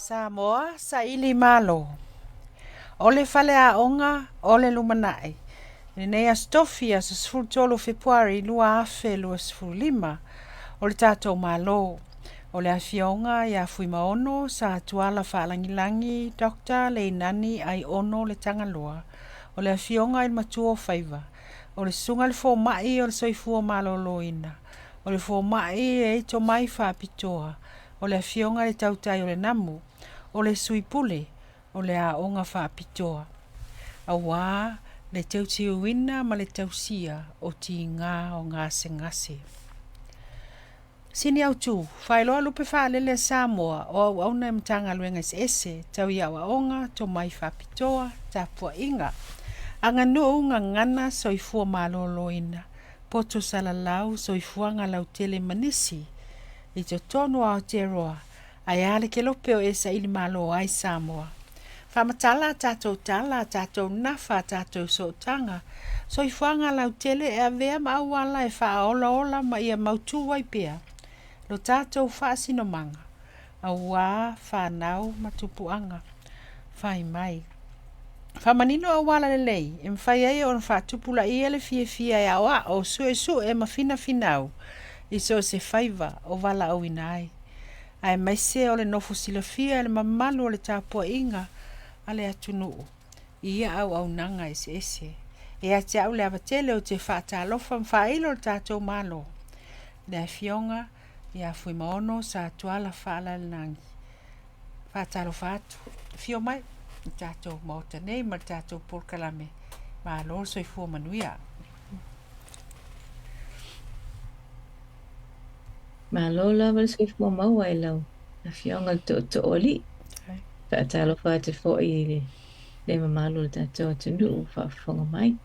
Samoa Saili Malo. O le faleaoga o le lumanai. I lenei Aso Tofi, aso 13 o Fepuari 2025, o le tatou Malo. O le Afioga ia Fuimaono Sa Tuala Faalagilagi Doctor Leinani Aiono Le Tagaloa, o le Afioga i le Matua o Faiva, o le Susuga i le Fomai o le Soifua Maloloina, o le Fomai e i ai tomai faapitoa, o le Afioga i le Tautai o le Namu, o le Sui Pule o le Aoga Faapitoa, auā le teuteuina ma le tausia o tiga o gasegase. Sini Autu, Faailoa Lupe Faalele a Samoa o auauna i Matagaluega eseese tau i aoaoga, tomai faapitoa, tapuaiga, aganuu, gagana, soifua maloloina, poto salalau, soifuaga lautele ma nisi i totonu o Aotearoa, ae a le kelope o e saili malo ai Samoa. Faamatala a tatou tala, a tatou nafa, a tatou sootaga, soifuaga lautele e avea ma auala e faaolaola ma ia mautū ai pea lo tatou faasinomaga, auā fanau ma tupuaga fai mai. Faamanino auala lelei e mafai ai ona faatupulaia le fiafia e aoao, suesue ma finafinau i so o se faiva o valaauina ai, aemaise o le nofo silafia e le mamalu o le tapuaiga a le atunuu i ia auaunaga eseese. E ia te au le ava tele ou te faatalofa ma faailo le tatou Malo i le Afioga ia Fuimaono Sa Tuala Faalalelagi. Faatalofa atu, afio mai i le tatou Maota nei ma le tatou polokalame. Malo le soifua manuia. Malo lava le soifua maua i lau Afioga i le Tootoo Alii. Faatalofa atu foi i le mamalu o le tatou atunuu o faafofoga mai.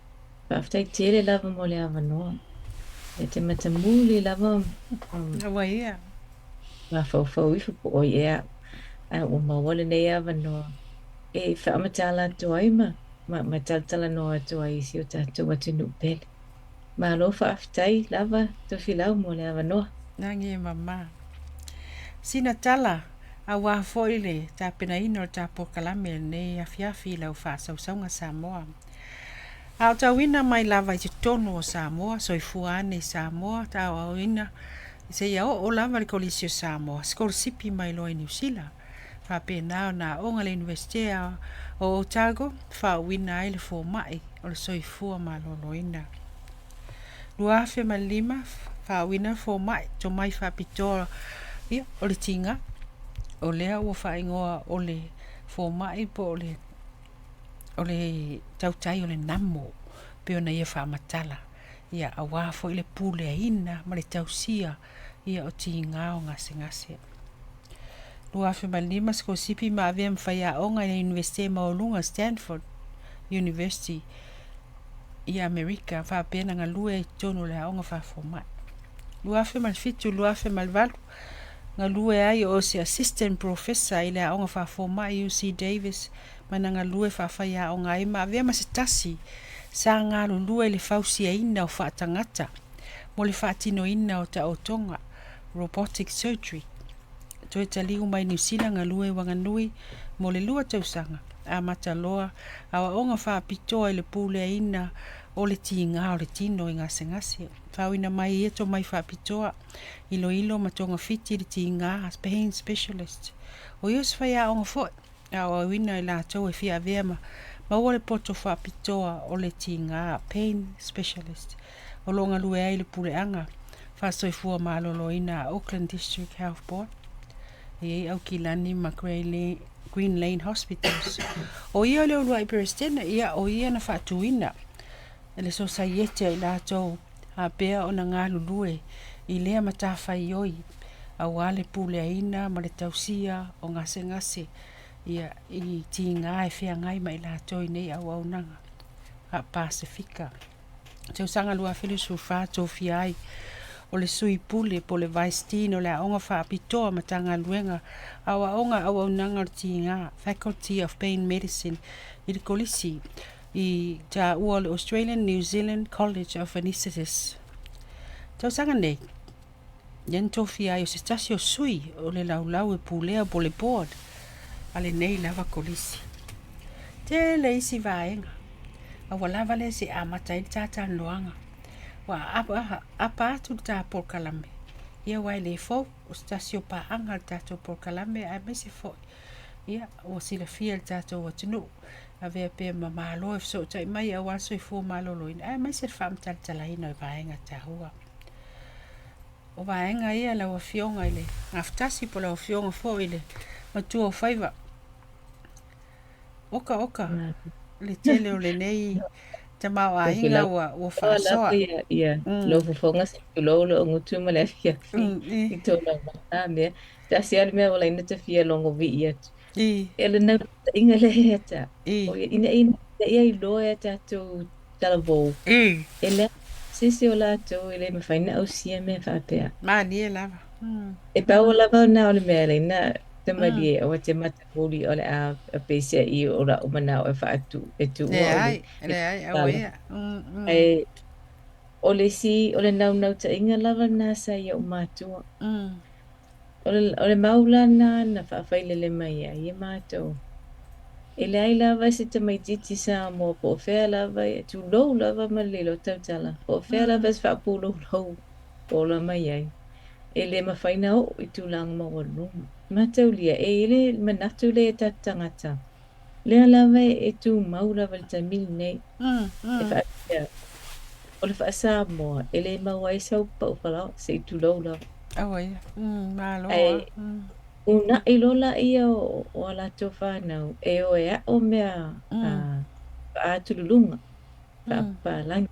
Faafetai tele lava mo le avanoa. E te matamuli lava Aua ia. Mafaufau ifo po o ai ea ae ua maua lenei avanoa e faamatala atu ai ma, ma, ma talatalanoa atu ai i si o tatou atunuu pele. Malo faafetai lava Tofilau mo le avanoa. Lagi e mama. Sina tala, auā foi le tapenaina o le ta polokalame i lenei afiafi i lau faasausauga Samoa. A o tauina mai lava i totonu o Samoa, soifua ane i Samoa, aoaoina seia oo lava i le Kolisi o Samoa, sikolasipi mai loa i Niu Sila. Faapena ona aoga i le Iunivesite o Otago, faauuina ai le fomai o le soifua maloloina. 2005, faauuina le fomai, tomai faapitoa ia, o le tiga, o lea ua faaigoa o le fomai po o le o le tautai o le namo, pei ona ia faamatala, ia auā foi le puleaina ma le tausia ia o tiga o gasegase. 2005, sikolasipi ma avea ma faiaoga i le Iunivesite Maualuga Stanford University i Amerika, faapea na galue ai i totonu o le aoga faafomai. 2007, 2008, galue ai o se assistant professor i le aoga faafomai UC Davis ma na galue faafaiaoga ai ma avea ma se tasi sa galulue i le fausiaina o faatagata mo le faatinoina o taotoga, robotic surgery. Toe taliu mai Niu Sila galue i Wanganui mo le 2 tausaga, amata loa aoaoga faapitoa i le puleaina o le tiga o le tino i gasegase. Faauuina mai ia tomai faapitoa, iloilo ma togafiti i le tiga, pain specialist. O ia o se faiaoga foi, aoaoina i latou e fia avea ma maua le poto faapitoa o le tiga, pain specialist, o lo o galue ai i le Puleaga Faasoifua Maloloina a Auckland District Health Board, e i ai Aukilani ma Green Lane Hospitals. O ia o le uluai Peresetene, ia o ia na faatuina le Sosaiete a i latou faapea ona galulue i lea matafaioi auā le puleaina ma le tausia o gasegase ia i tiga e feagai ma i latou i nei auaunaga faa-Pasefika. Tausaga 2024 tofia ai o le Sui Pule po o le Vice Dean o le Aoga Faapitoa Matagaluega Aoaoga Auaunaga o le Tiga, Faculty of Pain Medicine, i le Kolisi i taua o le Australian New Zealand College of Anaesthetists. Tausaga nei, lea na tofia ai o se tasi o sui o le laulau e pulea po o le board a lenei lava Kolisi. Tele isi vaega, a ua lava lea se i amata ai le ta talanoaga. Ua aapa atu le ta polokalame, ia aua e le fou, o se tasi o paaga a le tatou polokalame aemaise foi, ia, ua silafia e le tatou atunuu, avea pea ma Malo e fesootai mai aua le soifua maloloina, aemaise le faamatalatalaina o vaega taua. O vaega ia lau Afioga i le Gafatasi po o lau Afioga foi i le Matua o Faiva. Oka oka le tele o lenei tamaoaiga ua faasoa. Ia, lou fofoga se i tulou lou gutu ma le afiafi i tō lauga mea. Tasi lava le mea ua laina ta fia logo vii atu. E le naunautaiga lea ia te au, ina ia iloa e tatou talavou, e leai se isi o latou e le mafai ona ausia mea faapea. Malie lava. E pau lava na o le mea laina tamalie aua te matauli o le a peiseai o la'u mana'o e faatu e tuua o le Leai, leai, aua ia. Ae o le isi o le naunautaiga lava lena sa i o'u matua. O le mau la lena na faafailele mai ai e matou. E leai lava se tamaitiiti Samoa po o fea lava, tulou lava ma le le iloa tautala, po o fea lava se faapulou ola mai ai, e le mafai ona oo i tulaga maualuluga. Mataulia, e i ai le manatu lea i tatou tagata, lea lava e tumau lava i le taimi lenei, e faapea, o le faa-Samoa, e le maua ai sau pau falaoa, se i tulou lava. Aua ia. Malo Ae lava. una'i loa laia o a latou fanau e o e aʻo mea faa-atululuga, faapapalagi,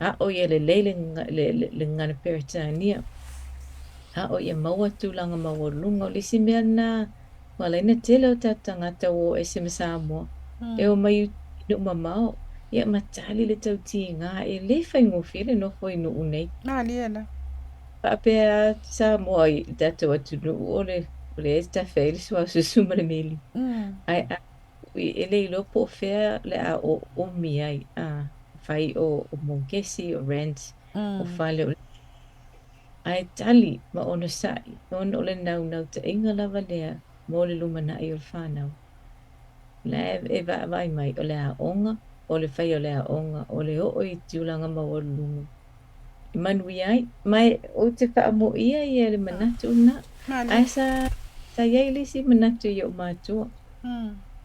aʻo ia lelei le gagana Peretania, aʻo ia maua tulaga maualuluga. O le isi mea lena ua ala ai ona tele o tatou tagata ua o ese ma Samoa e omai i nuu mamao, ia ma tali le tautiga, e le faigofie le nofo i nuu nei. Malie la. Faapea Samoa i le tatou atunuu o le o lea e tafe ai le suasusu ma le meli. Ae a e le iloa po o fea le a oomi ai, afai o mokesi, o rent, o fale, o ae tali ma onosai ona o le naunautaiga lava lea mo le lumanai o le fanau. O la e vaavaai mai o le aoga, o le fai o le aoga, o le oo i tulaga maualuluga e manuia ai. Ma ou te faamoia ia le manatu lena. Malie. Ae sa i ai le isi manatu i o'u matua.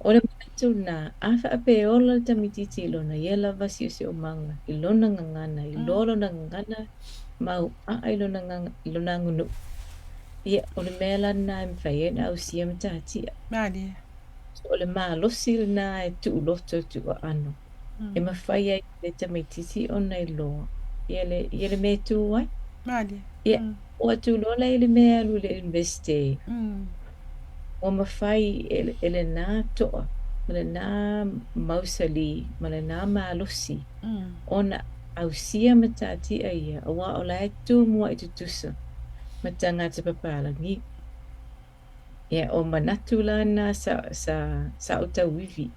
O le manatu lena, a faapea e ola le tamaitiiti i lona ia lava siosiomaga, i lona gagana, iloa lona gagana, mauaa i lona i lona aganuu. Ia, o le mea la lena e mafai ai ona ausia matatia. Malie. O le malosi lena e tuuloto, tuuaano, e mafai ai e le tamaitiiti ona iloa ia le mea e tu ai. Malie. Ia, oo atu loa la i le mea e alu i le Iunivesite, ua mafai e lena toa, ma lena mausali, ma lena malosi ona ausia matatia ia, aua o la e tu mua'i tutusa ma tagata papalagi. Ia, o manatu la na sa ou tauivi.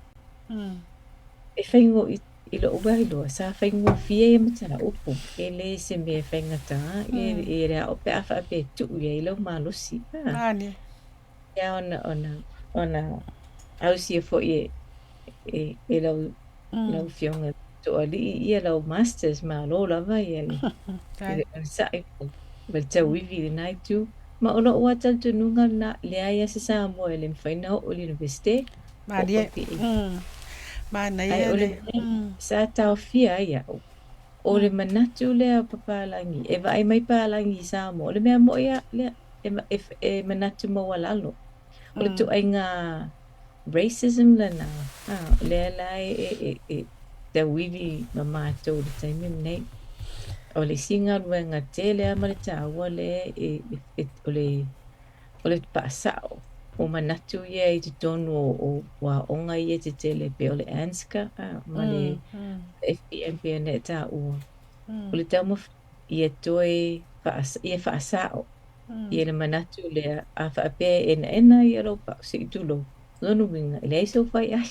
E faigo i lo'u iloa, sa faigofie ia mataupu, e le se mea e faigata e le ao pe a faapea e tuu i ai lau malosi. Malie. Ia ona ausia foi e lau afioga to'alii ia lau masters, malo lava ia le onosai ma le tauivi i lena itu. Ma o lo'u lava talitonuga lena, leai lava se Samoa e le mafai ona oo i le Iunivesite po o Malie. le PhD. Ae Manaia o le le. mea sa taofia ai a'u, o le manatu lea o papalagi, e vaai mai palagi i Samoa, o le mea mo'i lava lea e manatu maualalo. O le ituaiga racism lena, o lea la e tauivi ma matou i le taimi lenei. O le isi galuega tele lava ma le taua lea o le faasa'o o manatu ia i totonu o aoga ia tetele pei o le ANZCA ma le FPM pei ona e taua. O le taumafai ia toe ia faasa'o ia le manatu lea a faapea e enaena ia lou pa'u se i tulou, lona uiga e leai sou fai'ai.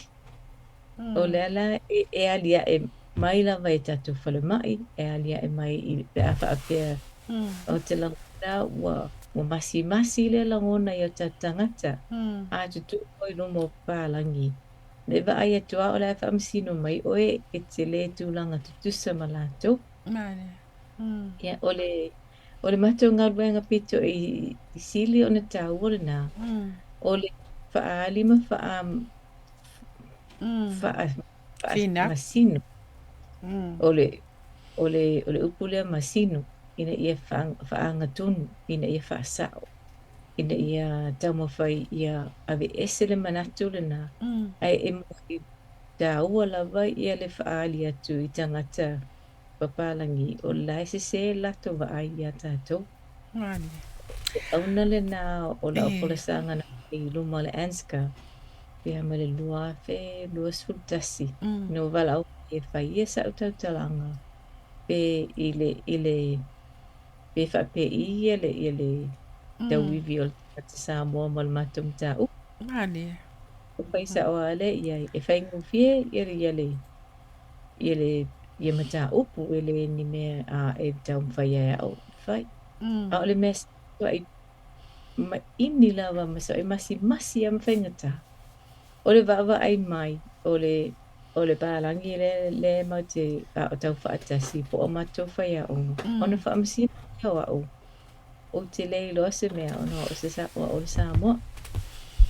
O lea la e alia'e mai lava i tatou falemai, e alia'e mai pe a faapea Ou te lagona ua ua masimasi lea lagona i o tatou tagata. A tutū oe i luma o papalagi, le vaai atu lava o le a faamasino mai oe e te le tulaga tutusa ma latou. Ia, o le o le matou galuega pito i sili ona taua lena, o le faaali ma faa faa faamasino. O le o le o le upu lea masino ina ia faagatonu, ina ia faasa'o, ina ia taumafai ia aveese le manatu lena, ae e taua lava ia le faaali atu i tagata papalagi o la e sesē le latou vaai iā tatou. O le auga lena o lau folasaga na fai i luma o le ANZCA ia ma le 2021 na ou valaau ai e fai ia sa'u tautalaga pe i le i le pe faapei ia le ia le tauivi o le tagata Samoa ma le matou mataupu. Ua fai sa'o lava lea i ai, e faigofie ia le ia le ia le ia mataupu e le ni mea a e taumafai e a'u e fai. A o le mea matuai maʻini lava ma matuai masimasi lava ma faigata, o le vaavaai mai o le o le palagi lea lea matou te tau faatasi po o matou faiaoga ona faamasino lea o a'u ou te le iloa se mea ona o se o a'u o le Samoa.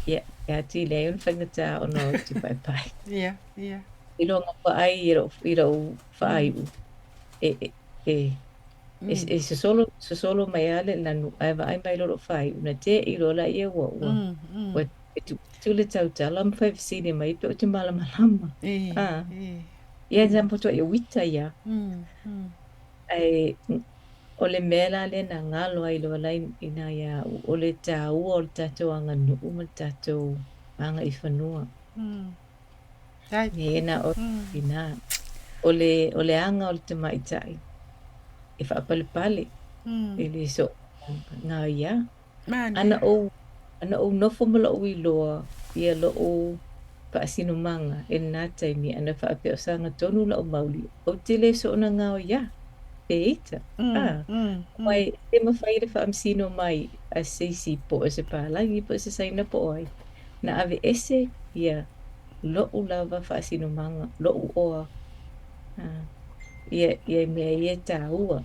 Ia, e atili ai ona faigata ona ou te paepae. Iloga vaai i lou i lou faaiu e e e e sosolo sosolo mai lava le lanu ae vaai mai loa lou faaiu ona te'i loa lea ua ua ua e tuu atu le tautala ma fai fesili mai pe ou te malamalama. Ia na matuai uita ia. Ae o le mea la lea na galo ai loa la inā iā a'u o le tāua o le tatou aganuu ma le tatou agaifanua. E na o inā. O le o le aga o le tamaitai e faapalepale e le so gaoiā. Ana ou ana ou nofo ma lo'u iloa ia lo'u faasinomaga i lenā taimi ana faapea o sagatonu la'u mauli, ou te le soona gaoiā pe ita. Aua e le mafai le faamasino mai a se isi po o se palagi po o se Saina po o ai na aveese ia lo'u lava faasinomaga, lo'u oa ia ia mea ia e tāua,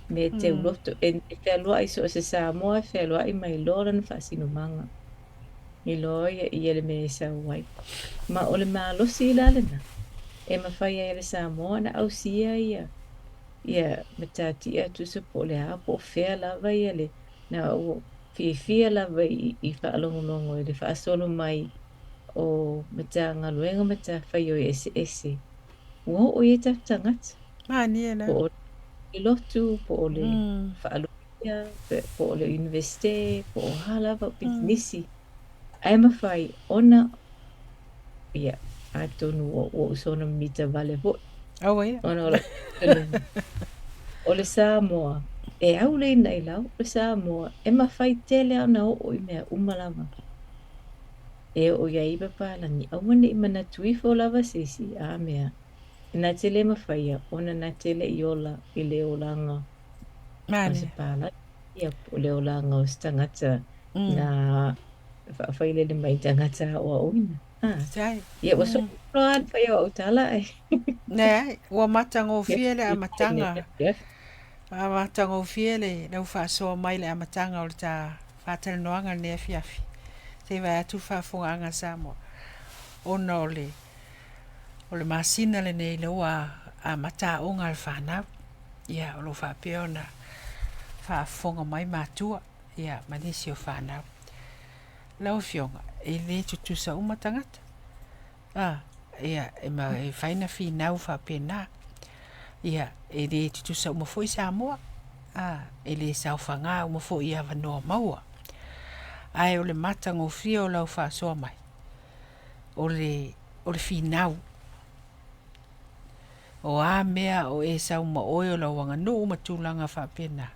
mea teuloto e fealuai so o se Samoa e fealuai ma iloa lona faasinomaga. Iloa ia ia le mea e sau ai. Ma o le malosi la lenā e mafai ai e le Samoa ona ausia ia ia matatia tusa po o le a po o fea lava ia le na ua fiafia lava i i faalogologo i le faasolo mai o Matagaluega matafaioi eseese ua oo i ai tatou tagata. Po o le lotu, po o le faalupe po o le Iunivesite, po o a lava pisinisi. Ae mafai ona, ia, atonu ua ou soona mimita vale foi. Ona o lou talitonuga, o le Samoa e au le ina i lau, o le Samoa e mafai tele ona oo i mea uma lava. E oo i ai i papalagi, aua ne i manatu ifo lava se isi, a mea, na te le mafaia ona na te le i ola i le olaga o se palagi, ia po o le olaga o se tagata na faafailele mai i tagata aoaoina. Ia ua solo lava le fai o au tala ae. Leai, ua matagofie le amataga. Ua matagofie le lau faasoa mai i le amataga o le ta faatalanoaga i lenei afiafi. Se i vaai atu le faafofogaaga a Samoa ona o le o le masina lenei lea ua amata aoga a le fanau. Ia, o lo o faapea ona faafofoga mai matua ia ma nisi o fanau. Lau Afioga, e le tutusa uma tagata. A, ia, e, ma, e fai na finau faapena. Ia, e le tutusa uma foi Samoa. A, e le saofaga uma foi i avanoa maua. Ae o le matagofie o lau faasoa mai, o le, o le finau. O a mea o e sau ma oe o lau aganuu ma tulaga faapena,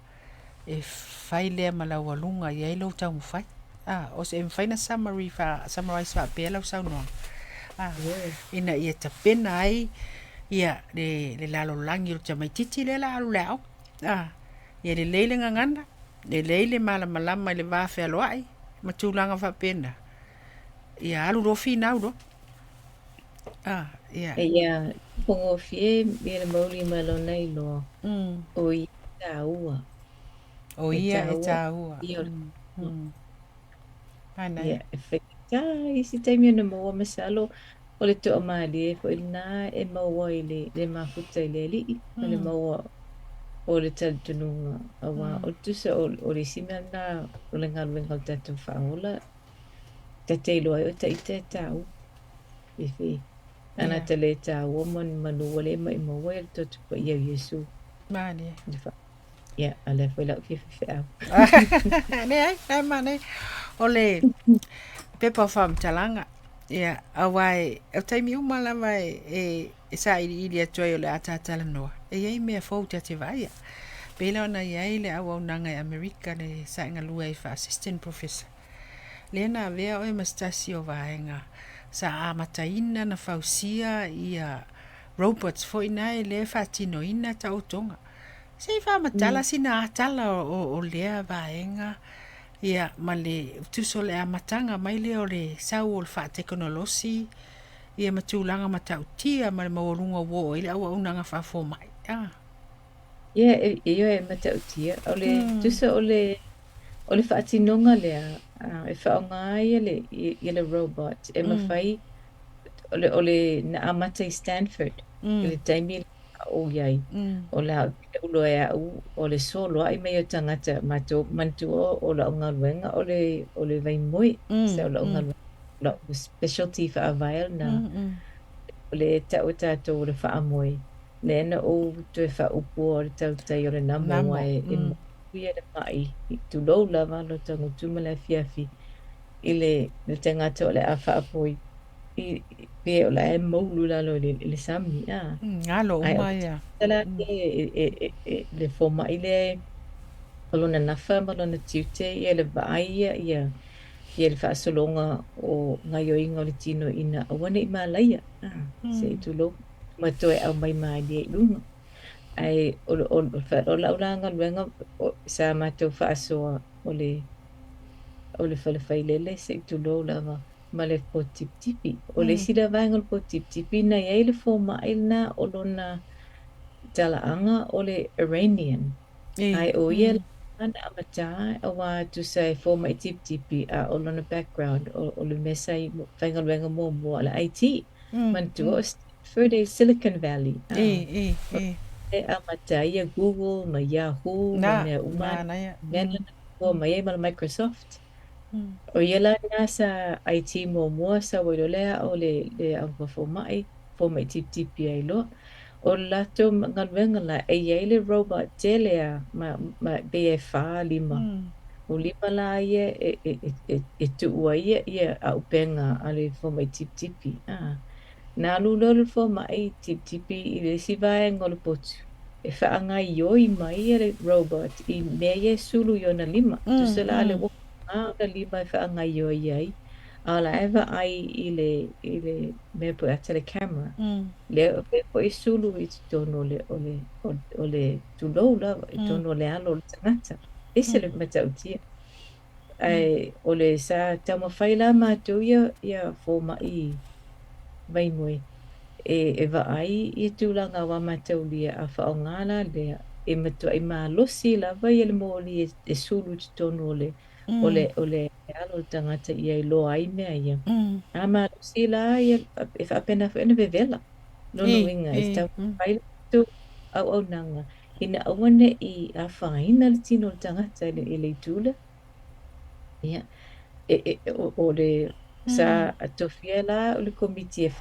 e fai lea ma lau aluga i ai lou taumafai. A, o se, e mafai na summary fa, summarize faapea lau saunoaga, a, ina ia tapena ai ia le, le lalolagi o le tamaititi lea la alu i le aoga, a. Ia lelei le gagana, lelei le malamalama i le va fealoai ma tulaga faapena. Ia alu loa finau loa. Ah, ia. Ia, faigofie ia le mauli ma lona iloa, o ia e taua. O E ia e taua, taua. ia o le Manaia. Ia, e faigata isi taimi ona maua masalo o le toamalie foi lena e maua i le mafuta i le Alii ma le maua o le talitonuga aua o le tusa o le isi mea lena o le galuega o le tatou faaola ta te iloa ai o ita e taua. Ana ta le taua manu ua le maumau ai le Toto Paia o Iesu. Malie. Ia, a lea foi lau fia faifeau. Leai, leai manaia. O le pepa o faamatalaga, ia, aua e, o taimi uma lava e, e, e sailiili atu ai o le a ta talanoa, e i ai mea fou ta te vaaia. Pei la ona i ai le auaunaga i Amerika le sa e galue ai faa-assistant professor. Lea na avea oe ma se tasi o vaega sa amataina na fausia ia robots foi nae lea e faatinoina taotoga. Se i faamatala sina atala o lea vaega ia ma le tusa o le amataga mai lea o le sau o le faatekonolosi ia ma tulaga matautia ma le maualuga ua oo ai le auaunaga faafomai. Ah. Ia, ioe e matautia. O le tusa o le o le faatinoga lea e faaaoga ai ia le robot e mafai o le na amata i Stanford i le taimi a ou i ai. O le a ou iloa e au o le soloai mai o tagata matou manatua o lau galuega o le vaimoe. So o lau galuega lau specialty faavae lena. O le tau e tatou o le faamoe. Lea na ou toe faaupua o le tautai o le namo Namo. aua e ia le mai, tulou lava lo tagutu ma le afiafi i le tagata o le a faapoi pe o la e moulu i lalo i le sami. Galo Ae o uma le ia. tagata la le fomai lea o lona nafa ma lona tiute ia le vaai ia ia le faasologa o gaoioiga o le tino ina aua ne i malaia, se i tulou, ma toe aumai malie i luga. Ae o lau la galuega sa matou faasoa o le fale failele se i tulou lava ma le potu tipitipi. O le isi lea vaega o le potu tipitipi na i ai le fomai lena o lona talaaga o le Iranian. Ae o ia la na amata aua tusa e fomai tipitipi a o lona background o le mea sa i faigaluega muamua o le IT. Manatua o Stanford e Silicon Valley. E amata ai ia Google ma Yahoo ma Na, mea uma manaia. mea na na mai ai ma le Microsoft. O ia la lena sa IT muamua sau ai loa lea o le au fomai, fomai tipitipi ai loa. O le latou galuega la, e i ai le robot tele a ma pei e 4 lima. O lima la ia e tuu ai ia auupega a le fomai tipitipi. Na alu loa le fomai tipitipi i le isi vaega o le potu, e faagaioi mai ia le robot i mea ia e sulu i ona lima. Tusa la le ua ona lima e faagaioi ai, a o la e vaai i le mea po o le camera. Lea foi sulu i totonu o le tulou lava, i totonu o le alo o le tagata. Ese le matautia. Ae o le sa taumafai la matou ia fomai vaimoe e vaai i tulaga aua mataulia a faaaoga la lea e matuai malosi lava ia le moli e sulu i totonu o le o le alo o le tagata ia iloa ai mea ia. A malosi la ia e faapena foi ona vevela. Lona uiga e taumafai le latou auaunaga ina aua ne i afaina le tino o le tagata i le itu lea. Ia, o le sa tofia la o le komiti e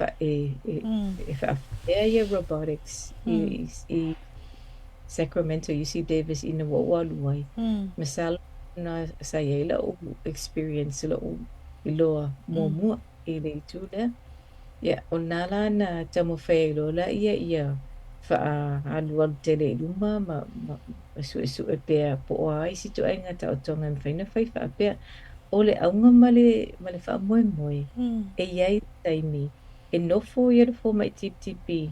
e faafoea ia robotics i Sacramento UC Davis ina ua ou alu ai. Masalo na sa i ai lau experience lou iloa muamua i le itu lea. Ia, o lena la na taumafai ai loa laia ia faaalualu tele i luma ma suesue pea po o a isi ituaiga taotoga e mafai ona fai faapea. O le auga ma le faamoemoe, e i ai taimi e nofo ia le fomai tipitipi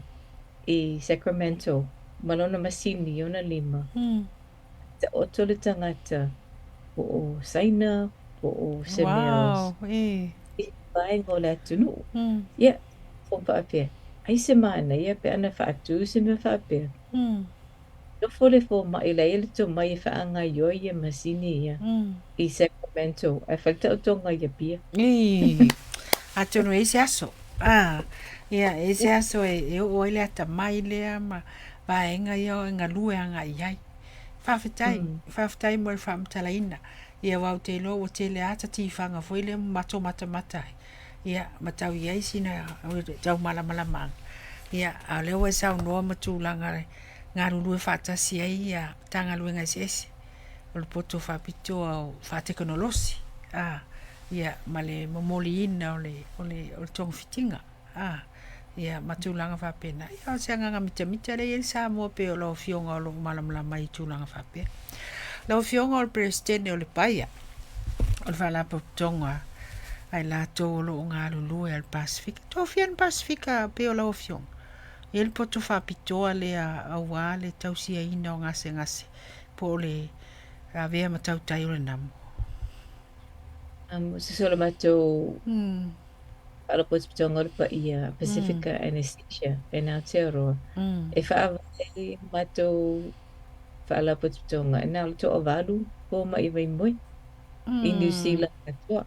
i Sacramento ma lona masini i ona lima. Taoto le tagata po o Saina, po o se mea o Wow, ī. vaega o le atunuu. Ia, faapea, ai se manaia pe ana faatū se mea faapea. Nofo le fomai la e i ai le tomai e faagaioi ia masini ia i Sacramento ae fai le taotoga i Apia. Ī, atonu e i ai se aso, a, ia, e i ai se aso e oo ai le atamai lea ma vaega ia e galue agai i ai. Faafetai, faafetai mo le faamatalaina. Ia aua ou te iloa ua tele lava ta tifaga foi lea ma matou matamata ai, ia, ma tau i ai sina tau malamalamaaga. Ia, a o lea ua e saunoa ma tulaga e galulue faatasi ai ia Matagaluega eseese o le poto faapitoa o faatekonolosi, a, ia, ma le momoliina o le, o le, o le togafitiga. A, ia, ma tulaga faapena. Ia, o se agaga mitamita lea e i ai le Samoa pei o lau Afioga o lo o malamalama ai i tulaga faapea. Lau Afioga o le Peresetene o le Paia, o le Faalapotopotoga a i latou o lo o galulue a le Pasefika. Tofia ni Pasefika pei o lau Afioga. E i ai le poto faapitoa lea aua le tausiaina o gasegase po o le avea ma tautai o le namo. O se o le matou Faalapotopotoga o le Paia, Pasifika Anesthesia in Aotearoa, e faavae matou faalapotopotoga e na o le toavalu fomai vaimoe i Niu Sila atoa.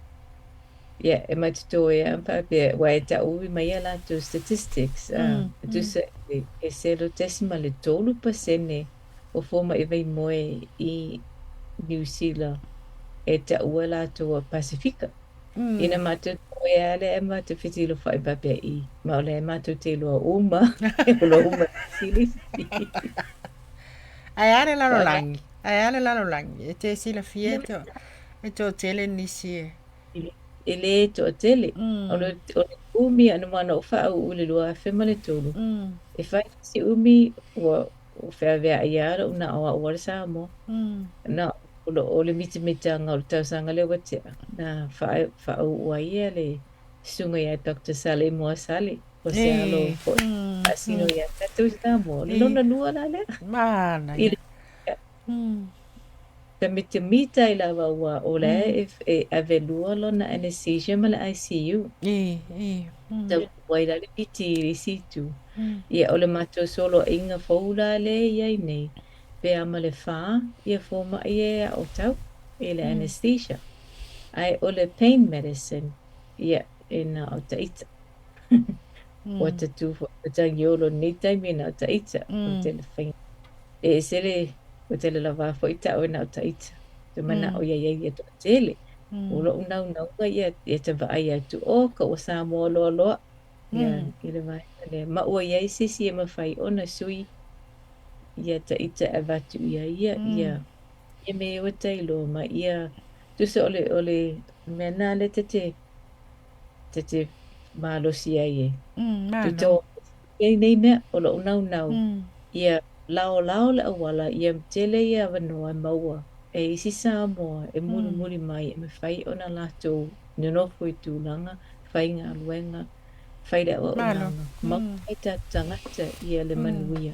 Ia, e matou te toe lava ma faapea, aua e tau mai a latou statistics, e tusa e 0.3% o fomai vaimoe i Niu Sila e taua latou o Pasifika. Ina matou toe lava lea ae matou fesilafai faapea i, ma o lea matou te iloa uma, e iloa uma e isi. Ae a le lalolagi? Ae a le lalolagi? E te silafia e to, e toatele nisi e. E lē toatele. O le, o le umi aua na ou faauu i le 2003, e fai si umi ua feaveai lava lou na o au lava le Samoa. Na o le mitamitaga o le tausaga lea ua tea, na faauu ai ia le susuga ia Dr. Saleimoa Sale, o se alo foi faasino ia tatou i Samoa. O le lona lua la lea. I Manaia. le ta mitamita ai lava ua o la e, e ave lua lona anesthesia ma le ICU. Tau ai la le piti i le isi itu. Ia, o le matou soloaiga fou la lea e i ai nei, pe a ma le 4 ia fomai e aotau i le anesthesia. Ae o le pain medicine, ia, e na o taita. Ua tatu foi matagiolo i lenei taimi e na o taita. O le tele faiga. E ese le, ua tele lava foi tau e na o taita. Te manao ia iai ia toatele. O lou naunauga ia, ia te vaai atu, o ka ua Samoa loa loa. Ia, i le vaega lea. Ma ua iai se isi e mafai ona sui ia taita e avatu ia ia, ia, ia mea ua tailoa ma ia, tusa o le, o le mea nā le te te, te te malosi ai e. Tu Malo. tau ai nei mea o lou naunau, ia laolao le auala, ia tele ia avanoa e maua e isi Samoa e mulimuli mai e mafai ona latou nonofo i tulaga, faigaluega, fai le Malo. auaunaga, maua ai tatou tagata ia le manuia.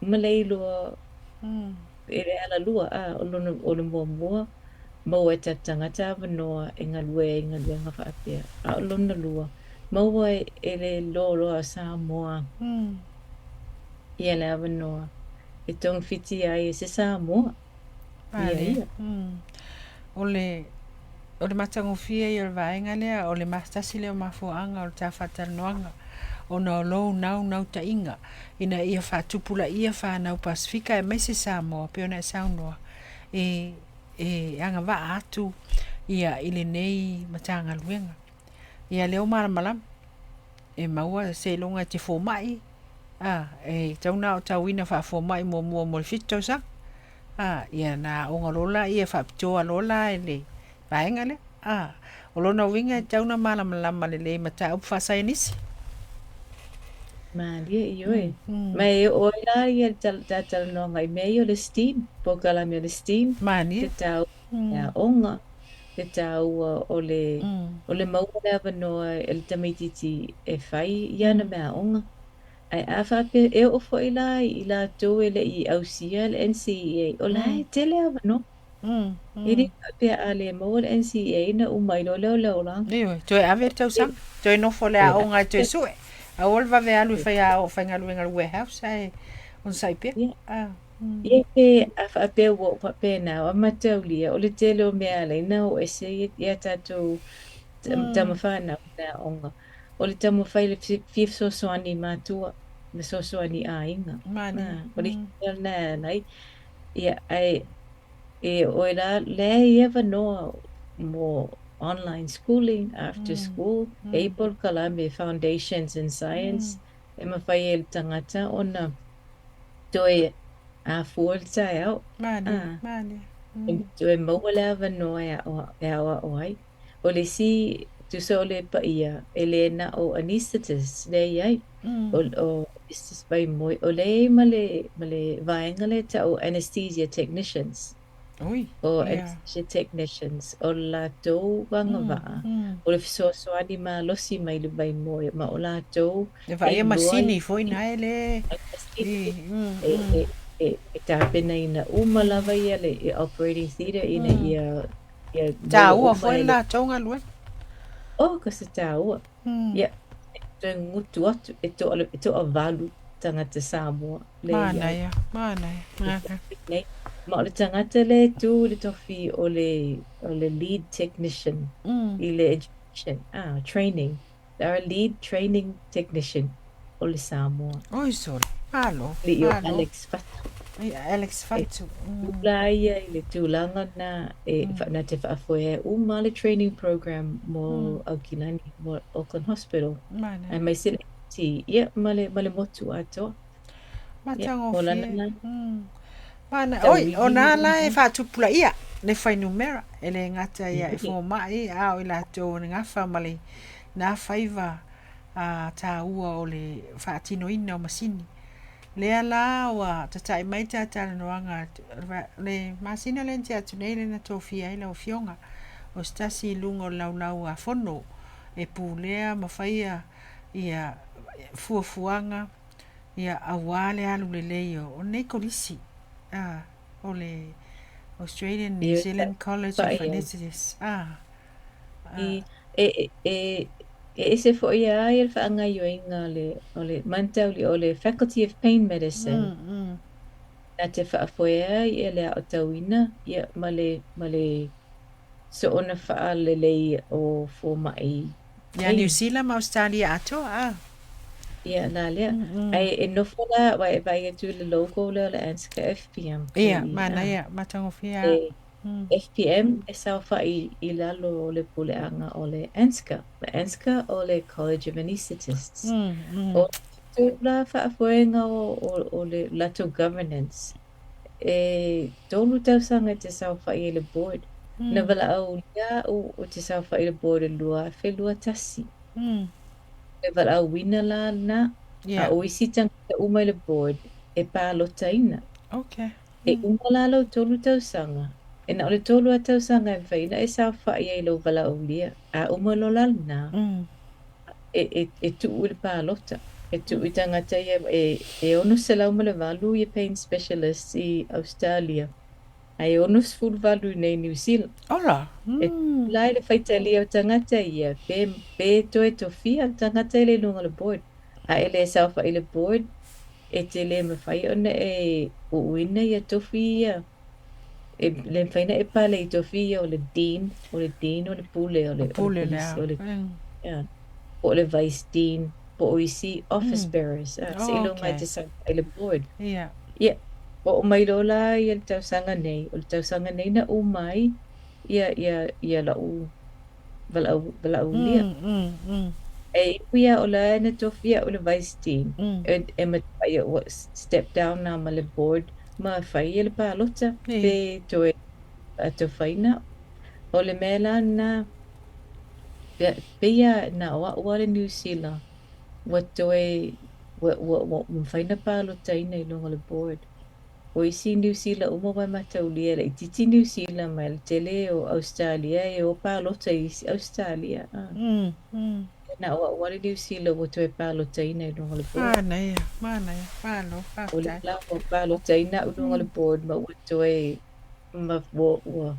Ma le iloa e le alalua, a, o lona, o le muamua, maua e tatou tagata avanoa e galue ai i galuega faapea. A o lona lua, maua e le loaloa o Samoa ia le avanoa e togafiti ai e se Samoa ia Malie. ia. O le o le matagofie ia o le vaega lea, o le tasi lea o mafuaaga o le ta faatalanoaga, ona o lou naunautaiga ina ia faatupulaia fanau Pasefika aemaise Samoa pei ona e saunoa e e agavaa atu ia i lenei Matagaluega. Ia lea ua malamalama e maua seiloga e te fomai, a, e tatau ona aotauina faafomai muamua mo le 7 tausaga, a, ia na aoga loa laia faapitoa loa la i le vaega lea. A, o lona uiga e tatau ona malamalama lelei i mataupu faasaienisi. Malie, ioe. Ma e oo ai la ia le ta talanoaga i mea ia o le STEAM, polokalame o le STEAM, Malie. le taua o le aoga, le taua o le, o le maua o le avanoa e le tamaitiiti e fai i ana meaaoga. Ae a faapea e oo foi la i latou e le i ausia le NCEA, o la e tele avanoa. E le faapea a le maua le NCEA ona uma ai loa lea o le olaga. Ioe, toe ave le tausaga, toe nofo i le aoga e toe sue. Aua le vave alu e fai aoga faigaluega i le warehouse ae onosai pea. Ia pe a faapea ua oo faapena, ua mataulia o le tele o mea e ala ai ona o ese ia tatou tama fanau i le aoga, o le taumafai e fia fesoasoani i matua, fesoasoani i aiga. O le isi mea lena e ala ai. Ia, ae e oe la, lea e i ai avanoa mo online schooling, after school, e i ai polokalame Foundations in Science e mafai ai e le tagata ona toe afua le taeao. Malie, malie. Toe maua le avanoa e aoao ai. O le isi, tusa o le paia, e le na o anaesthetists lea e i ai, o anaesthetist vaimoe, o lea e i ai ma le vaega lea e tau o anesthesia technicians. Ui, O ia. anesthesia technicians, o le latou agavaa, o le fesoasoani malosi mai i le vaimoe, ma o latou E e vaaia iloa masini foi na e le i e tapenaina uma lava ia le operating theatre ina ia ia maua Taua uma foi e le le latou galuega. Oh, ka se taua. Ia, e toe gutu atu, e toavalu tagata Samoa lea e i ai. Manaia, manaia, manaia. Nei, ma o le tagata lea e tu i le tofi o le lead technician i le education, training. Our lead training technician o le Samoa. Oi sole, malo, Alii o malo. Alex Fatu. Ia, Alex E Fatu. tū la ia i le tulaga lena e na te faafoea uma le training program mo Aukilani, mo Auckland Hospital. Manaia. Aemaise le MT, ia, ma le motu atoa. Ia, o lana Matagofie. la Mana, oi, o tauivi nā la e faatupulaia le fuainumera, e le gata ia e fomai, a o i latou o le gafa ma le nā faiva a tāua o le faatinoina o masini. Lea la ua tata'i mai ta talanoaga le masina lea na tea atu nei lea na tofia ai lau Afioga o se tasi i luga o le laulau a fono e pulea ma faia ia fuafuaga ia auā le alu lelei o lenei kolisi a o le Australian New Zealand College of Anaesthetists a. E ese foi lava le faagaoioiga o le manatauli o le Faculty of Pain Medicine na te faafoea ia le aotauina ia ma le soona faalelei o fomai Ia Niu pain. Sila ma Ausetalia atoa a. Ia la lea. Ae e nofo la, aua e vaai atu i le logo lea o le ANZCA FPM lea Ia, i i. manaia, matagofie lava. E FPM e saofai i lalo o le puleaga o le ANZCA. O le ANZCA o le College of Anaesthetists. O latou la faafoega o le latou governance, e 3 tausaga e te saofai ai i le board. Na valaaulia au ou te saofai i le board i le 2021. Le valaauina la lena, a o isi tagata uma i le board e palotaina. E uma la lau 3 tausaga, e na o le 3 lava tausaga e mafai ona e saofai ai i lou valaaulia. A uma loa la lena, e tuu i le palota. E tuu i tagata ia, e 608 ia pain specialists i Ausetalia, ae 68 i inei i Niu Sila. Ola! E tuu la i le faitalia o tagata ia, pe toe tofia le tagata i le luga o le board. A e le saofai i le board, e te le mafai ona e uuina ia tofi ia. E le mafai ona e pale i tofi ia o le dean, o le dean o le pule o O le o le pule le kolisi ao. o le ia, po o le vice dean, po o isi office bearers, seiloga e te saofai i le board. Ia, oo mai loa la ia le tausaga nei, o le tausaga nei na uma ai ia lau valaaulia. E ui lava o la na tofia au i le vice dean, e matuai ua step down la ma le board ma fai le palota pe toe faatofaina. O le mea la lena, pei lava na o au lava le Niu Sila ua toe ua mafai ona palotaina i luga o le board. O isi Niu Sila uma ua mataulia e laitiiti Niu Sila ma le tele o Ausetalia e o palota i isi Ausetalia. Na o au lava le Niu Sila ua toe palotaina i luga o le board. Manaia, manaia, malo, O lea faafetai. la ua palotaina au i luga o le board ma ua toe ma ua ua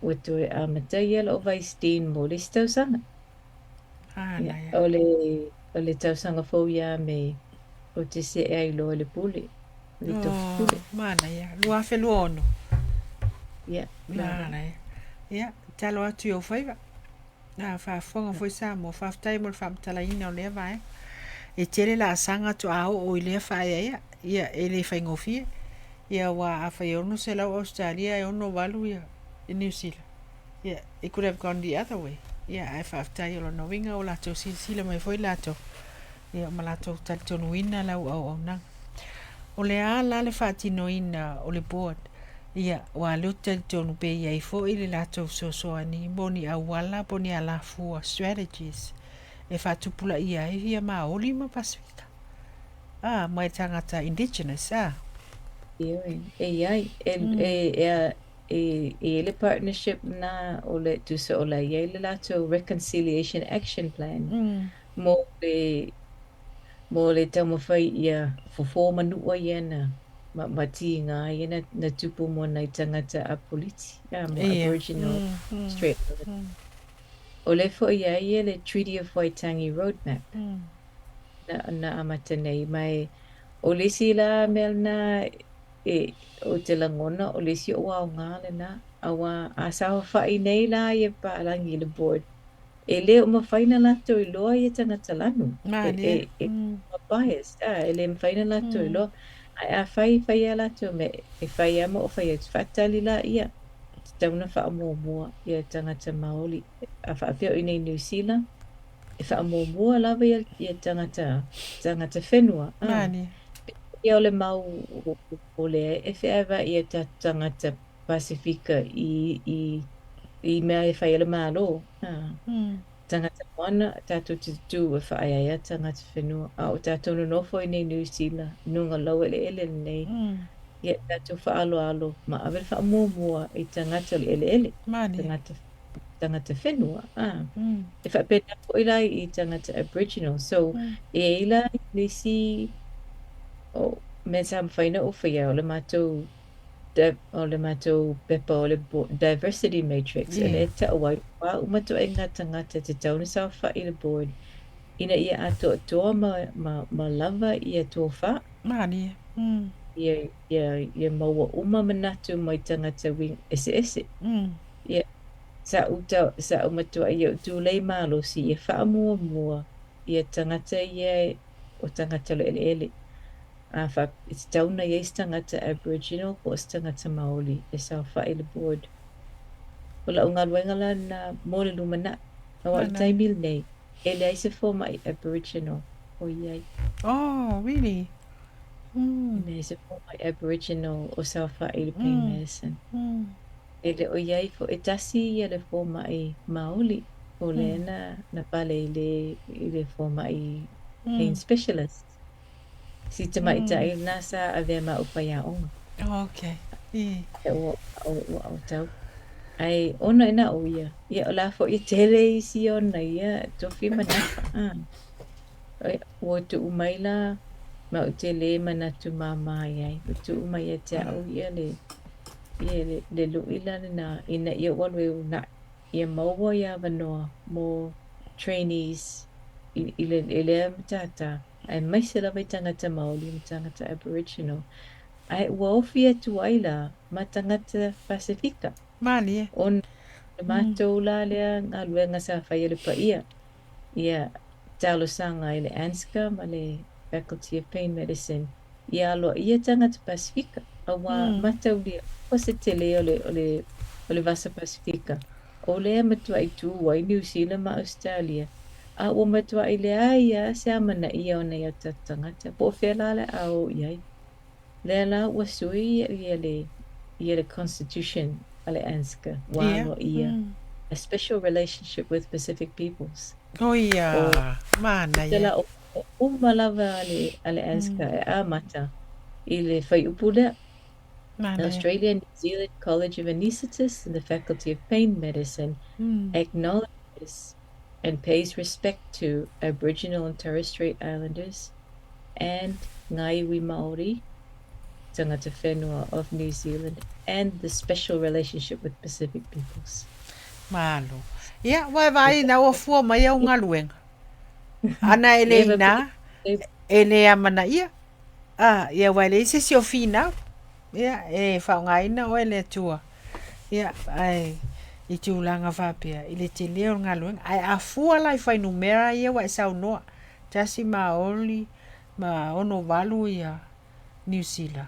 ua toe amataia la'u Vice Dean mo le isi tausaga. Ia, Manaia. o le tausaga fou ia Me ou te se'e ai loa i le pule, le tofi Oh, pule. manaia. 2026. Ia, la lea. Manaia. Ia, talo atu i ou faiva. A faafofoga foi Samoa, faafetai mo le faamatalaina o lea vaega. E tele laasaga toa oo i lea faaeaea, ia e le faigofie. Ia aua afai e 600 Ausetalia ae 68 ia Niu Sila, ia it could have gone the other way. Ia ae faafetai o lona uiga ua latou silasila mai foi latou, ia ma latou talitonuina lau auaunaga. O le a la le faatinoina o le board? Ia, aua o lea ou te talitonu pe i ai foi le latou fesoasoani mo ni auala po o ni alafua, strategies, e faatupulaia ai ia Maoli ma Pasefika, a, mai tagata indigenous, a. Ioe, e i ai, e, e, e, e, e i ai le partnership na o le tusa o la e i ai le latou Reconciliation Action Plan mo le mo le taumafai ia fofo manua ia na ma, ma tiga ia na, na tupu mo nai tagata Apoliti, a, mo Aboriginal Strait Islander. O lea foi i ai ia le Treaty of Waitangi Roadmap na, na amata nei, ma e o le isi la mea lena e ou te lagona o le isi ou aoga lena, auā a saofafai nei la ia papalagi i le board, e le o mafai ona latou iloa ia tagata lanu, e, e, Malie. e biased, a, e le mafai ona latou iloa. Ae afai e fai a latou mea, e fai lava ma ou fai atu, faatali laia, tatau ona faamuamua ia tagata Maoli. A faapea o i inei i Niu Sila, e faamuamua lava ia, ia tagata, tagata whenua. A. Malie. Ia o le mau o lea e feavaai i o tatou tagata Pasefika i, i, i mea e fai e le Malo. A. Tagata moana, tatou te tutū e faaeaea tagata whenua. A o tatou nonofo i inei i Niu Sila, luga o le laueleele lenei, ia tatou faaaloalo ma ave le faamuamua i tagata o le eleele, Malie. tagata, tagata whenua. A. E faapena foi la i tagata Aboriginal. So, e i ai la le isi o mea sa mafai ona ou faia o le matou o le matou pepa o le diversity matrix, e lea e ta'u ai o a uma ituaiga tagata e tatau ona saofai i le board ina ia atoatoa ma, ma, ma lava ia tofā. Malie. Ia, ia, ia maua uma manatu mai tagata uiga eseese. Ia, sa'u ta, sa'u matua'i ia ou tulei malosi ia faamuamua ia tagata ia o tagata o le eleele. A fa, e tatau ona i ai se tagata Aboriginal po o se tagata Maoli e saofai i le board. O la'u galuega la lena mo le lumana'i. Auā o le Manaia. taimi lenei, e leai se foma'i Aboriginal o i ai. Oh, really? E leai se foma'i Aboriginal o saofa'i i le pain medicine. E le o i ai fo'i, e tasi ia le foma'i Maoli o lea na, na pale i le, i le foma'i pain specialist. Si tamaitai lena sa avea ma a'u faiaoga. Okay. I. E ua ua aotau. Ae ona e na o ia, ia o la foi e tele isi ona ia tofi ma nafa. A. Ua tuu mai la ma ou te le manatu māmā i ai. Ua tuu mai ia te a'u ia le, ia le, le lu'i la lena ina ia ou alu e uunai ia maua ia avanoa mo trainees i, i, le, i lea matata, aemaise lava i tagata Maoli ma tagata Aboriginal. Ae ua ofi atu ai la ma tagata Pasefika. Malie. Ona o le matou la lea galuega sa fai e le paia, ia talosaga i le ANZCA ma le Faculty of Pain Medicine ia aloaia tagata Pasefika, auā mataulia uma se tele o le, o le, o le Vasa Pasefika o lea e matuai tu ai Niu Sila ma Ausetalia, a ua matuai leai lava se amanaia o nai o tatou tagata, po o fea la o le a o i ai. Lea la ua sui ia le, ia le constitution a le ANZCA ua aloaia a special relationship with Pacific peoples. O ia, O tusa manaia. la o uma lava a le, a le ANZCA e amata i le fuaiupu lea. Manaia. Australia New Zealand College of Anaesthetists and the Faculty of Pain Medicine acknowledges And pays respect to Aboriginal and Torres Strait Islanders and Ngā Iwi Māori, tangata whenua of New Zealand and the special relationship with Pacific peoples. Malo. Ia, ua e vaai ina ua fua mai au galuega. Ana e le ina, e le amanaia. Ah, ia ua e leai se isi o finau. Ia, e faaaogaina oe e le Atua. Ia, ae i tulaga faapea, i le tele o le galuega. Ae a fua la i fuainumera ia ua e saunoa, 1 ma 68 ia Niu Sila.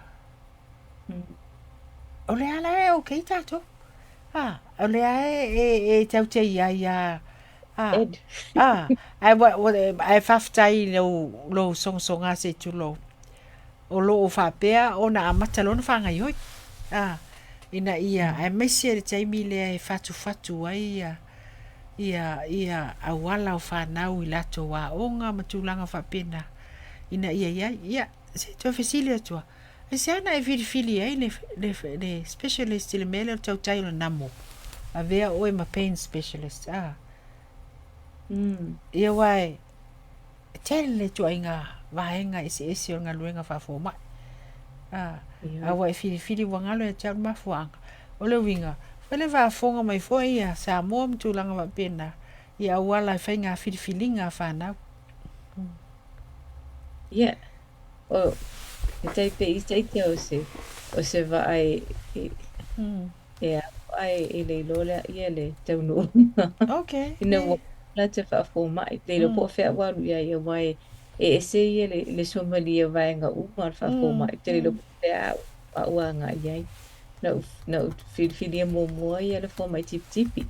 O lea la e okay tatou. Ah, o lea e tatou te i ai a. Ah, Ed. ah, ae faafetai i lou sogasoga se i tulou. O lo o faapea ona amata loa ona faagaoioi. Ah, ina ia, aemaise le taimi lea e fatufatu ai ia auala o fanau i latou aoga ma tulaga faapena ina ia i ai. Ia, se i toe fesili atu lava, aisea na e filifili ai le specialist i le mea lea o le tautai o le namo? Avea oe ma pain specialist, ah. Ia aua e tele le ituaiga vaega eseese o le galuega faafomai. Ah, a ua e filifili ua galo ia te au le mafuaaga. O le uiga, foi le faafofoga mai foi ia Samoa ma tulaga faapena i auala e faiga filifiliga a fanau. Ia, o e tai pei i taita o se vaai e alo ae e le iloa lea ia le taunuuga. Ina ua lata faafomai, le iloa po o fea ua alu i ai aua e ese ia le suamalie o vaega uma o le faafomai, te le iloa po o fea a ua agai i ai. Na ou filifilia muamua ia le fomai tipitipi.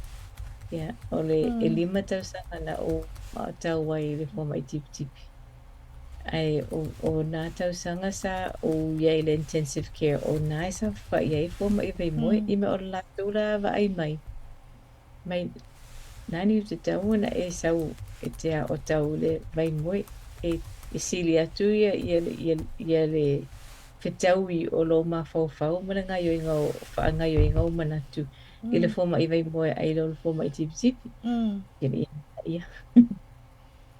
Ia, o le 5 tausaga na ou tau ai i le fomai tipitipi. Ae o nā tausaga sa ou i ai i le intensive care, o nā e saofafai ai fomai vaimoe, i mea o le latou la vaai mai, mai nani ua tatau ona e sau e te aotau i le vaimoe e sili atu ia le fetaui o lou mafaufau ma le gaoioiga o faagaoioiga o manatu i le fomai vaimoe ae i lo le fomai tipitipi. Ia, ia.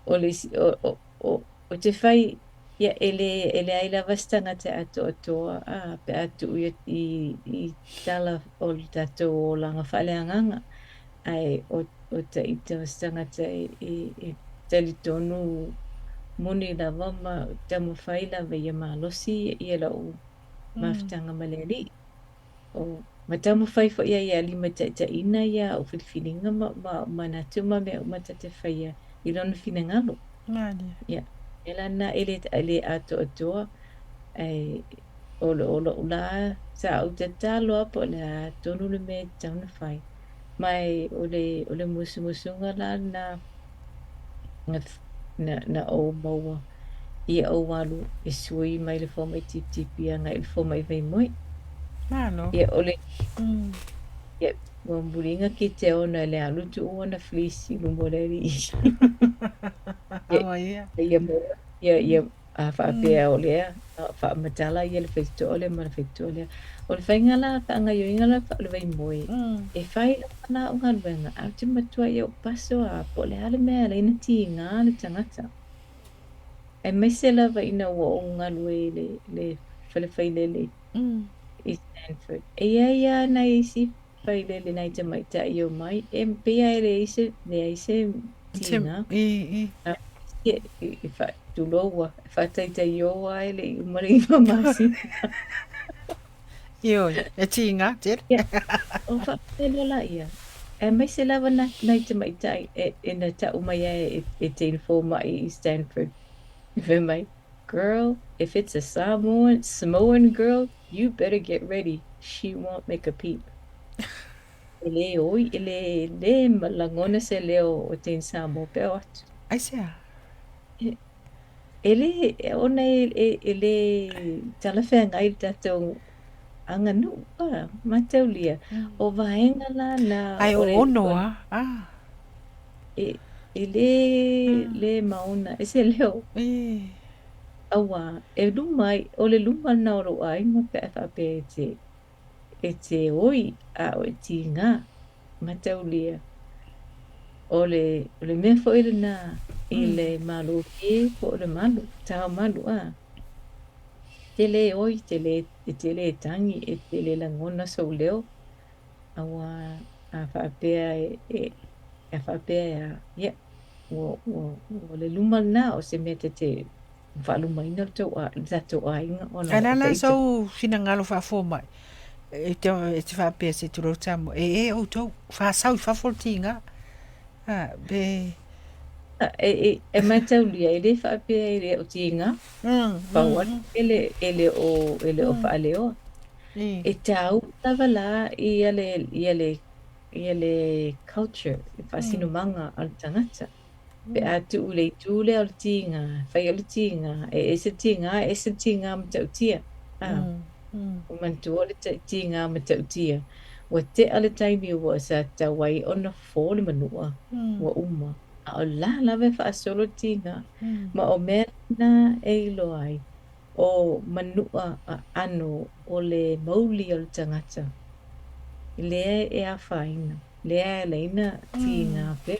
O le isi, o te fai, ia e leai lava se tagata e atoatoa a pe a tuu ia i tala o le tatou olaga faaleagaga. Ae o taita o se tagata e talitonu moni lava ma taumafai lava ia malosi ia lau mafutaga ma le Alii. O, ma taumafai foi ia ia limataitaiina ia au filifiliga ma manatu ma mea uma ta te faia i lona finagalo. Malie. Ia, e la na e le atoatoa, ae o lou la sa ou tatalo lava po o le a tonu le mea e tatau ona fai. Ma e o le musumusuga la na na ou maua ia ou alu e sui mai le fomai tipitipi agai i le fomai vaimoe. Malo. Ia o le ia, ua muliga ki te ona e le alu tuu ona fleece i luma o le alii. Ia, Aua ia. ia maua, ia, ia a faapea o lea, faamatala ia le faitotoa lea ma le faitotoa lea. O le faiga la, faagaoioiga la o le vaimoe, e fai lava la au galuega, ae ou te matua i ou paso a po o le a le mea e ala ai ona tiga le tagata. Aemaise lava ina ua ou galue i le fale failele i Stanford. E i ai lava nai isi failele nai tamaitai e omai, e pei lava e leai se Se, tiga. i, i. E tulou e faataitaioa ai le i uma le 9 masina. Ioe, e tiga tele. Ia, o faapea loa laia, aemaise lava nai tamaitai e na tau mai ai e teine fomai i Stanford. E fai mai, "Girl, if it's a Samoan girl, you better get ready. She won't make a peep." E le oi, e le lagona se leo o teine Samoa pe o atu. Aisea? E le, ona e le talafeagai le tatou aganuu a, mataulia. O vaega la na Ae o o le, ono o le a. Ah. e le maona e se leo. Auā, e luma ai, o le luma lena o lou aiga pe a faapea e te oi a o e tiga, mataulia. O le mea foi lena i le malōgie po o le malu, tao malu a. E te lē oi, e te lē tagi, e te lē lagona sou leo, auā a faapea e a faapea e a, ia, ua le luma lena o se mea ta te faalumaina le tatou aiga ona Ae o le o a la ita. sou finagalo faafoma'i e te faapea se i tulou Samoa, e ē outou, faasau i fafo le tiga. A, pe. E mataulia, e lē faapea e le o tiga, pau lava e le o faaleoa. E tāua lava la ia le culture, le faasinomaga a le tagata. Pe a tuu i le itu lea o le tiga, fai o le tiga, e ese le tiga, e ese le tiga matautia. A, ua manatua le tiga matautia, ua tea le taimi ua sa tatau ai ona fofo le manua, ua uma. A o la lava e faasolo le tiga. Ma o mea na e iloa ai, o manua aano o le mauli o le tagata, lea e afaina, lea e ala ai ona tiga pea.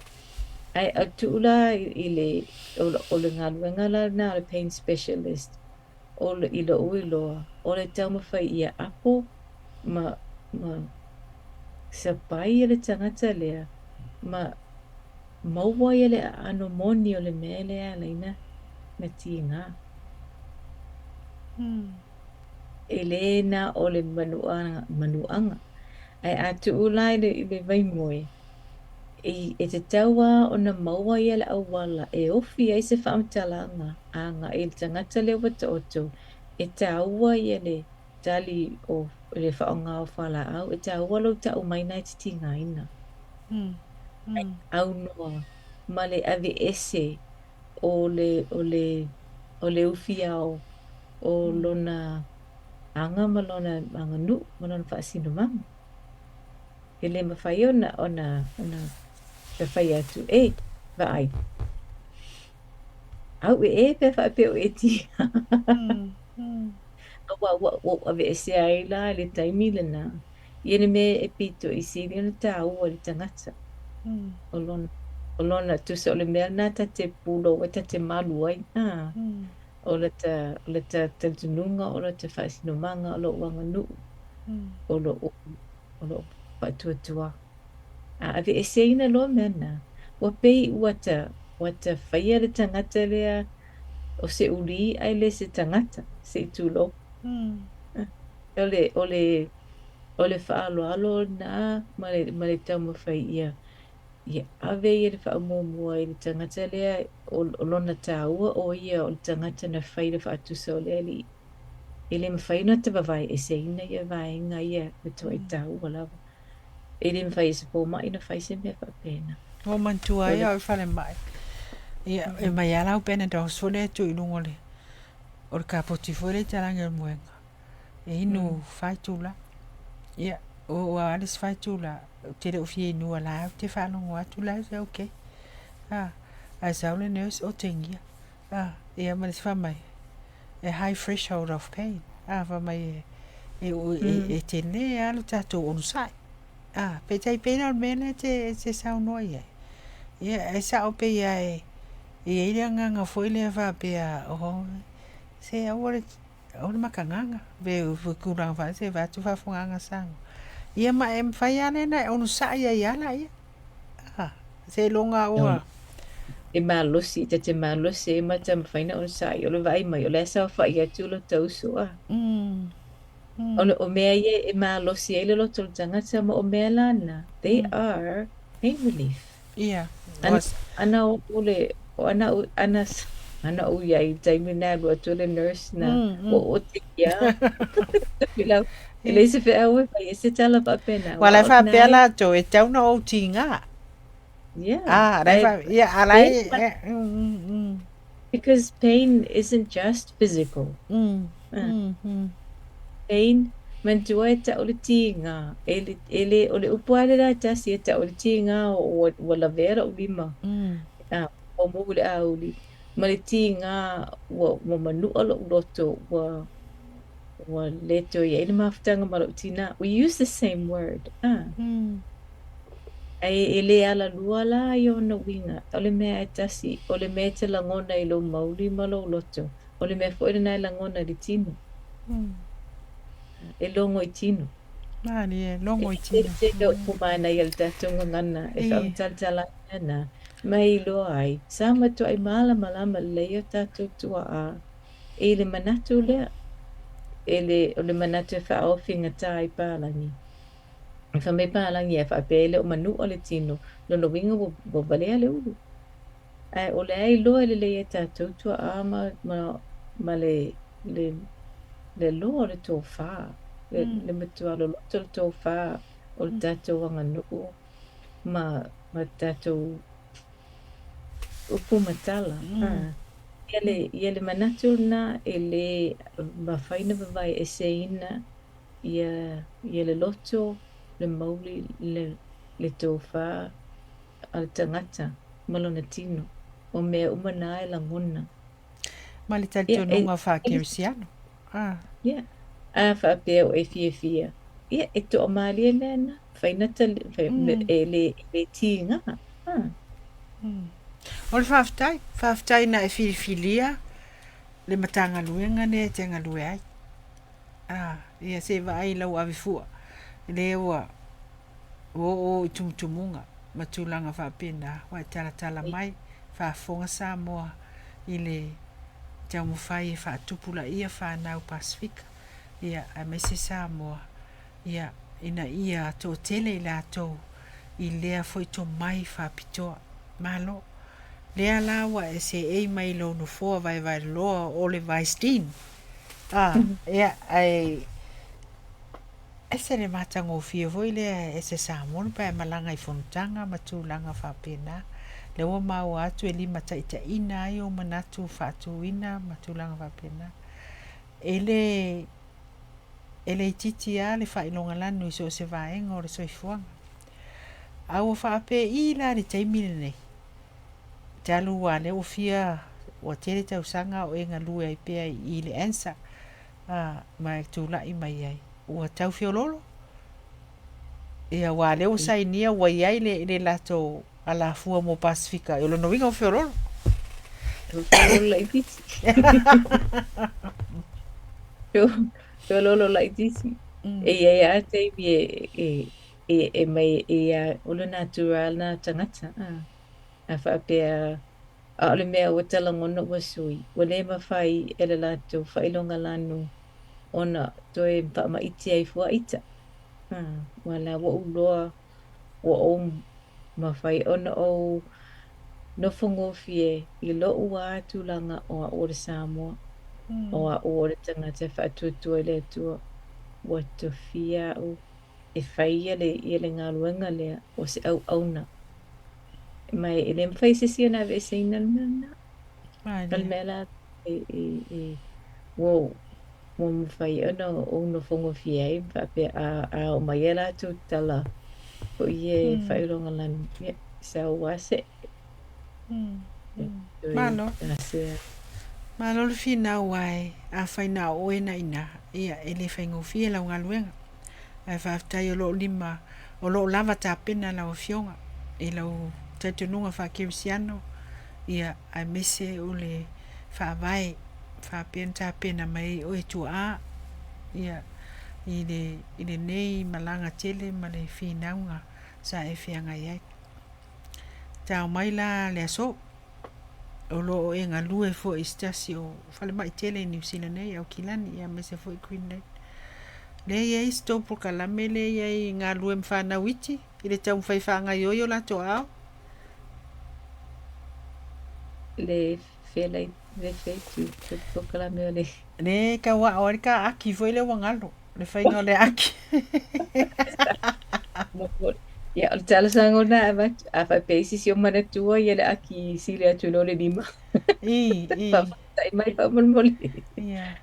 Ae a tuu la i le, o le galuega la lena a le pain specialist, i lou iloa, o le taumafai ia apo ma sapai le tagata lea ma maua ia le aano moni o le mea lea e ala ai ona tiga. E lē na o le manuaga. Ae a tuu la i le vaimoe, e tatau lava ona maua ia le auala e ofi ai se faamatalaga agai i le tagata lea ua taoto, e tāua ia le tali o le faaaoga o fualaau, e tāua lou tau mai lena e te tigaina. Aunoa ma le aveese o le ufiao o lona aga ma lona aganuu ma lona faasinomaga. E le mafai ona fai atu, e vaai, au e e pe faapea o e tiga. Auā ua ou aveesea ai la i le taimi lena, ia le mea e pito i sili ona tāua i le tagata. O lona tusa o le mea lena ta te pulou ai, ta te malu ai. O lata talitonuga, o lata faasinomaga, o lou aganuu, o lou faatuatua. A aveeseina loa mea na, ua pei ua ta faia le tagata lea o se ulī ae le se tagata, se i tulou. O le faaaloalo lena ma le taumafai ia ave ia le faamuamua i le tagata lea o lona tāua o ia o le tagata na fai le faatusa o le Alii. E le mafai ona ta vavaeeseina ia vaega ia matuai tāua lava. E le mafai e se fomai ona fai se mea faapena. Ua manatua O ai le au i falemai. Ia, e mai lava lau Panadol foi lea e tuu i luga o le kapoti foi lea i talage o le moega. E inu 4 itula. Ia, ua lava le isi 4 itula, ou te le o fia inua la ou te faalogo atu la e okay. A, ae sau le nurse otegia. A, ia ma le isi fai mai, e high threshold of pain. A, fai mai e tele lava lo tatou onosai. A, peitai pei la o le mea lea e te saunoa i ai. Ia, e sao pei lava e i ai le agaga foi lea faapea, oho, se aua le o le makagaga pe tulaga faase vaeatu faafofogaaga a Samoa. Ia ma e mafai lava lea ona e onosai ai lava laia. A, seiloga ua. E malosi, ta te malosi ai ma taumafai ona onosai. O le vaai mai, o la e saofai atu lo ta uso a. O mea ia e malosi ai le loto o le tagata ma o mea la na, they are pain relief. Ana, ana o le, o ana, ana, ana ou iai i le taimi lena e alu atu le nurse na ua ou otegia. E leai se feau e fai ai se tala faapena, Ua auā la e o lena faapea e latou e tatau ona ou tiga. Yeah. A, la e Ae fa ia a la pain, e because pain isn't just physical. Pain, manatua e tau le tiga, e le, o le upu lava lena e tasi e tau le tiga ua lavea lou lima, a, ua mu i le auli, ma le tiga ua manua lou loto, ua le toe i ai le mafutaga ma lou tinā. We use the same word. Ae e le alalua la ia ona uiga, o le mea e tasi, o le mea e te lagona i lou mauli ma lou loto, o le mea foi lena e lagona i le tino. E logo i tino. Malie, E logo i ese tino. le tele o upu manaia i le tatou gagana e faamatalatala ai mea na, ma e iloa ai, sa matuai malamalama lelei o tatou tuaa i le manatu lea, e le, o le manatu e faaofi gata i palagi. E fai mai palagi a faapea e le o manua le tino, lona uiga ua valea le ulu. Ae o lea e iloa lelei e tatou tuaa ma le loa o le tofa, le matua loloto le tofa o le tatou aganuu ma tatou upu ma tala. Ia le manatu lena e le mafai ona vavaeeseina ia le loto, le mauli, le tofa a le tagata ma lona tino. O mea uma na e lagona. Ma le talitonuga faa-kerisiano. Ia, a faapea o e fiafia, ia, e toamalie mea na, fai na e le tiga. O le faafetai, faafetai na e filifilia le Matagaluega lea e te galue ai. Ia se vaai i lau avefua, lea ua oo i tumutumuga ma tulaga faapena, ua e talatala mai, faafofoga Samoa i le taumafai e faatupulaia fanau Pasefika, ia, aemaise Samoa, ia, ina ia toatele i latou i lea foi tomai faapitoa. Malo. Lea la ua e seei mai i lou nofoa vaevaeloloa o le Vice Dean. Ia, ae ese le matagofie foi lea e se Samoa pe a e malaga i fonotaga ma tulaga faapena. Lea ua maua atu e limataitaiina ai ou manatu faatuina ma tulaga faapena. E le itiiti lava le faailogalanu i so o se vaega o le soifuaga. A ua faapei la le taimi lenei, talu aua lea ua fia, ua tele tausaga o e galue ai pea i le ANZA, ma e tulai mai ai. Ua tau feoloolo? Ia, aua lea ua sainia ua i ai le latou alafua mo Pasefika, o lona uiga ua feoloolo. Ua feoloolo laitiiti. Feoloolo laitiiti. E iai lava taimi e mai e ia, o le natura lena o tagata. A faapea, a o le mea ua talagona ua sui, ua le mafai e le latou faailogalanu ona toe faamaite ai fua ita. Ua la ua uloa, ua ou mafai ona ou nofogofie i lou a tulaga o au o le Samoa, o au o le tagata e faatuatua i le Atua. Ua tofia au e fai ia le galuega lea o se auauna. Mai e le mafai se isi ona aveeseina le mea lena. O le mea la e ua mafai ona ou nofogofie ai ma faapea a oo mai e latou tala foi e faailogalanu, ia, sau ase. Malo. Malo le finau ai, a fai na oe na ina, ia, e le faigofie lau galuega. Ae faafetai o loo lima, o loo lava tapena lau afioga i lau talitonuga faa-kerisiano, ia, aemaise o le faavae faapea ona tapena mai ai oe tuaa, ia, i lenei malaga tele ma le finauga sa e feagai ai. Tao mai la le aso, o loo e galue foi i se tasi o falemai tele i Niu Sila nei, Aukilani, ia, aemaise foi Greenland. Lea e i ai se tou polokalame lea e i ai galue ma fanau iti i le taumafai faagaoioi o latou aao? Le felai, le feitu, le polokalame o le... Le tau ao ai le taaki foi lea ua galo, le faiga o le aki. Ia, o le talosaga ona avatu, a faapea i se isi o manatua ia le aki sili atu lo le lima. I. Faafetai mai faamolemole. Ia.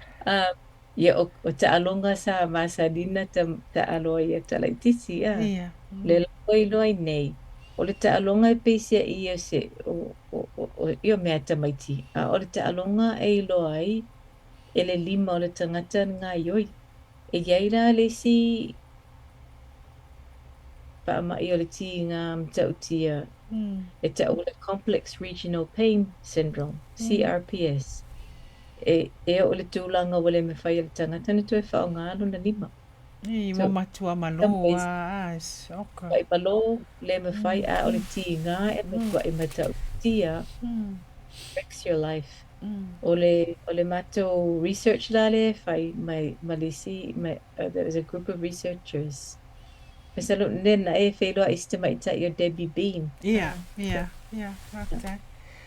Ia, o taaloga sa masalina taalo ai ia talaititi, ia. Ia. Le lava iloa i nei, o le taaloga e peisia ia se, o ia mea tamaiti. A o le taaloga e iloa ai, e le lima o le tagata ngā ioi. E iai la le isi Faamai o le tiga matautia e tau o le Complex Regional Pain Syndrome, CRPS. E oo i le tulaga ua le mafai e le tagata ona toe faaaoga lona lima. Ii, So, ua matua malo some ways, a, oka. Matuai malo, le mafai, a o le tiga e matuai matautia, wrecks your life. O le matou research la lea e fai mai ma le isi, there was a group of researchers. Masalo lena e feiloai i si tamaitai o Debbie Bean. Ia, ia, ia, faafetai.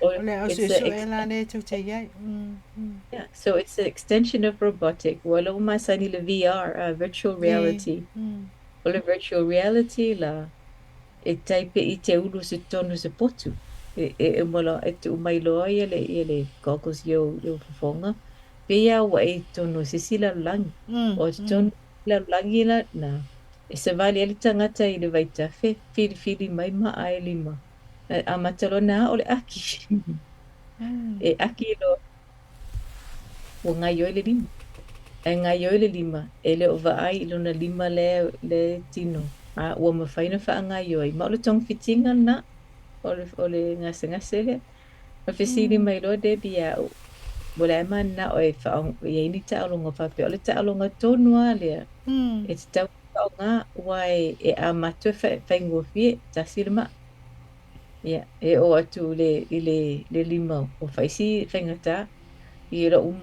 O le au It's a suesue la lea tou te i ai. Yeah, so it's an extension of robotic. Ua lou masani le VR, virtual reality. O le virtual reality la, e tai pei e te ulu i totonu o se potu. E uma loa, e tuu mai loa ia le goggles i ou fofoga, pei lava ua e i totonu o se isi lalolagi. O totonu o le lalolagi la na, e savali ai le tagata i le vaitafe, filifili mai maa e lima. E amata loa ona ao le aki. E aki loa, ua gaoioi le lima. Ae gaoioi le lima, e le o vaai i lona lima lea e tino. A ua mafai ona faagaoioi, ma o le togafitiga lena, o le gasegase lea. Na fesili mai loa Debbie ia au, ua leai mananao e i ai ni taaloga faapea. O le taaloga tonu lava lea, e tatau ona faaaoga, aua e amata e faigofie, tasi le maa. Ia, e oo atu i le lima ua fai si faigata. I lou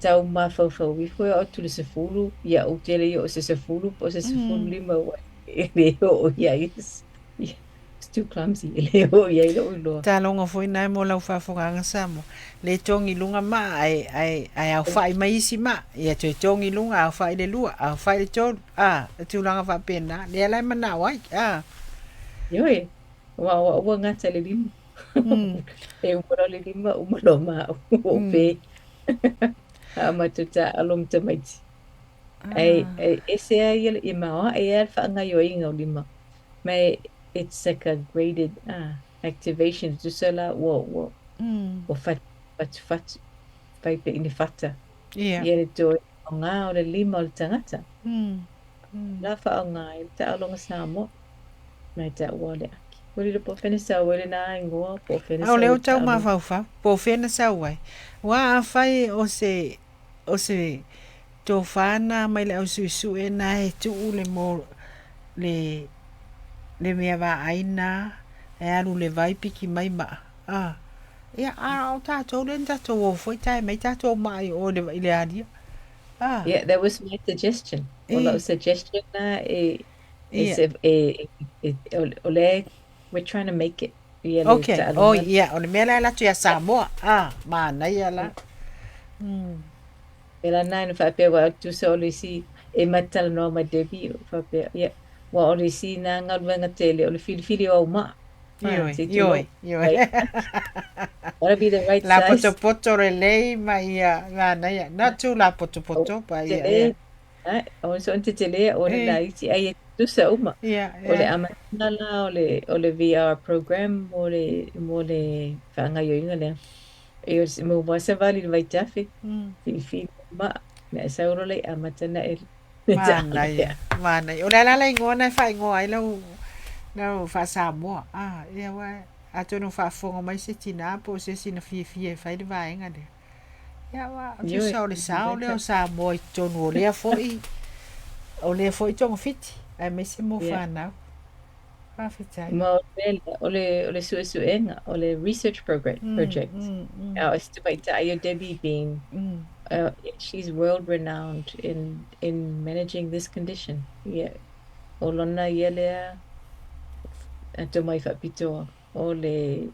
tau mafaufau ifo e oo atu i le 10, ia ou te le i oo i se 10 po o se 15 ua e le oo i ai. It's too clumsy, e le oo i ai lou iloa. Taloga foi nae mo lau faafofogaaga Samoa. Le togi i luga maa ae aofai mai isi maa. Ia toe togi i luga aofai le lua, aofai le tolu. A, e tulaga faapena. Lea la e manao ai. A. Ioe, aua o au ua gata i le lima. E uma loa le lima, uma loa ma au. Ua ou pe. A o matou taalo ma tamaiti. Ae ese lava ia, e maoae lava le faagaoioiga o lima. Ma it's like a graded activation. Tusa la ua fatufatu, fai pei ni fata. Ia le toe faaaoga o le lima o le tagata. La faaaoga ai le taaloga Samoa. Ma e taua o le aki. Ua lilo po o fea na sau ai lena igoa, po o fea na A o sau lea ai ua le tau taaloga. mafaufau, po o fea na sau ai. Aua afai o se tofa na mai le ausuesue na e tuu le mo le mea vaai na e alu le vai piki mai maa. A. Ia, a o tatou lea na tatou o foi tae mai tatou maa i o i le alia. A. Yeah, that was my suggestion. O lau suggestion na e, se, e, o le, we're trying to make it ia le Okay. O taaloga. ia, o le mea la e alu atu ia Samoa. A, manaia la. E la nai na faapea ua tusa o le isi e matalanoa ma Debbie faapea, ia, ua o le isi na galuega tele o le filifili o au maa. Ah, Ioe, se ioe, tulou. ioe. Right. Gotta be the right La size. potopoto lelei ma ia manaia. Not too la potopoto, pa ia, ia. Tele, ai, o so tetele o le laiti ai e tusa uma. O le amataga la o le VR program mo le faagaoioiga lea. E o se mo savali le vaitafe, filifili ma na e sau loa le amata na e le taalo Manaia, lea. manaia. O le ala la igoa na e faaigoa ai lau faa-Samoa. Ah, ia ua atonu faafofoga mai se tinā po o se isi na fiafia e fai le vaega lea. Ia ua Ioe, tusa o le sao lea o Samoa i totonu o lea foi togafiti aemaise mo fanau. Faafetai. Ma o le o le suesuega, o le research project. O si tamaitai o Debbie Bean, she's world renowned in managing this condition. Yeah. O lona ia lea tomai faapitoa o le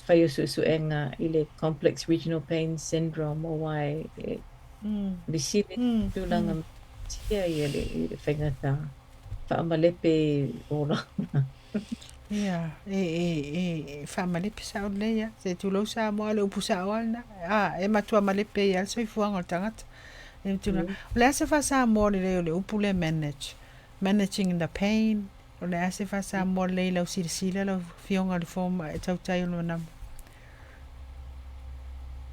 fai o suesuega i le complex regional pain syndrome aua e le sili tulaga tia ia le faigata faamalepe olaga. Ia, e faamalepe sao lelei lava. Se tulou Samoa o le upu sao lava lena. A, e matua malepe ai lava le soifuaga o le tagata. E tulaga. O le a se faa-Samoa lelei o le upu lea manage? Managing the pain. O le a se faa-Samoa lelei lau silasila lau afioga i le fomai e tautai o le manama.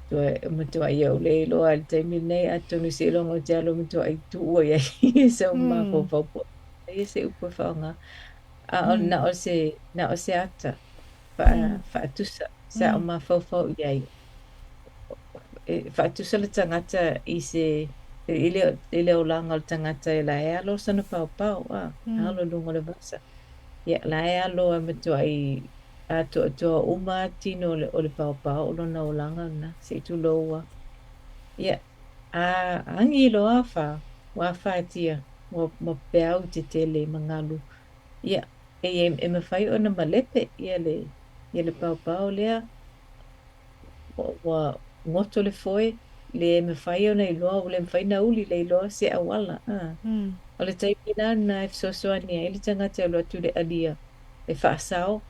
Toe matuai ou le iloa i le taimi lenei atonu seiloga ou te alu matuai tuua i ai sau mafaufau po o ai se upu e faaaoga. A o na o se na o se ata faatusa sa ou mafaufau i ai. E faatusa le tagata i se i le olaga o le tagata e la e alo sana paopao, alo i luga o le vasa. Ia, la e alo e matuai atoatoa uma tino o le paopao o lona olaga lena, se i tulou lava. Ia, a agi loa afa, ua afatia, ua ma peau tetele ma galu. Ia, e, e mafai ona malepe ia le, ia le paopao lea, ua goto le foe, le mafai ona iloa, ua le mafai ona uli, le iloa se auala. O le taimi la lena e fesoasoani ai le tagata e alu atu i le alia e faasao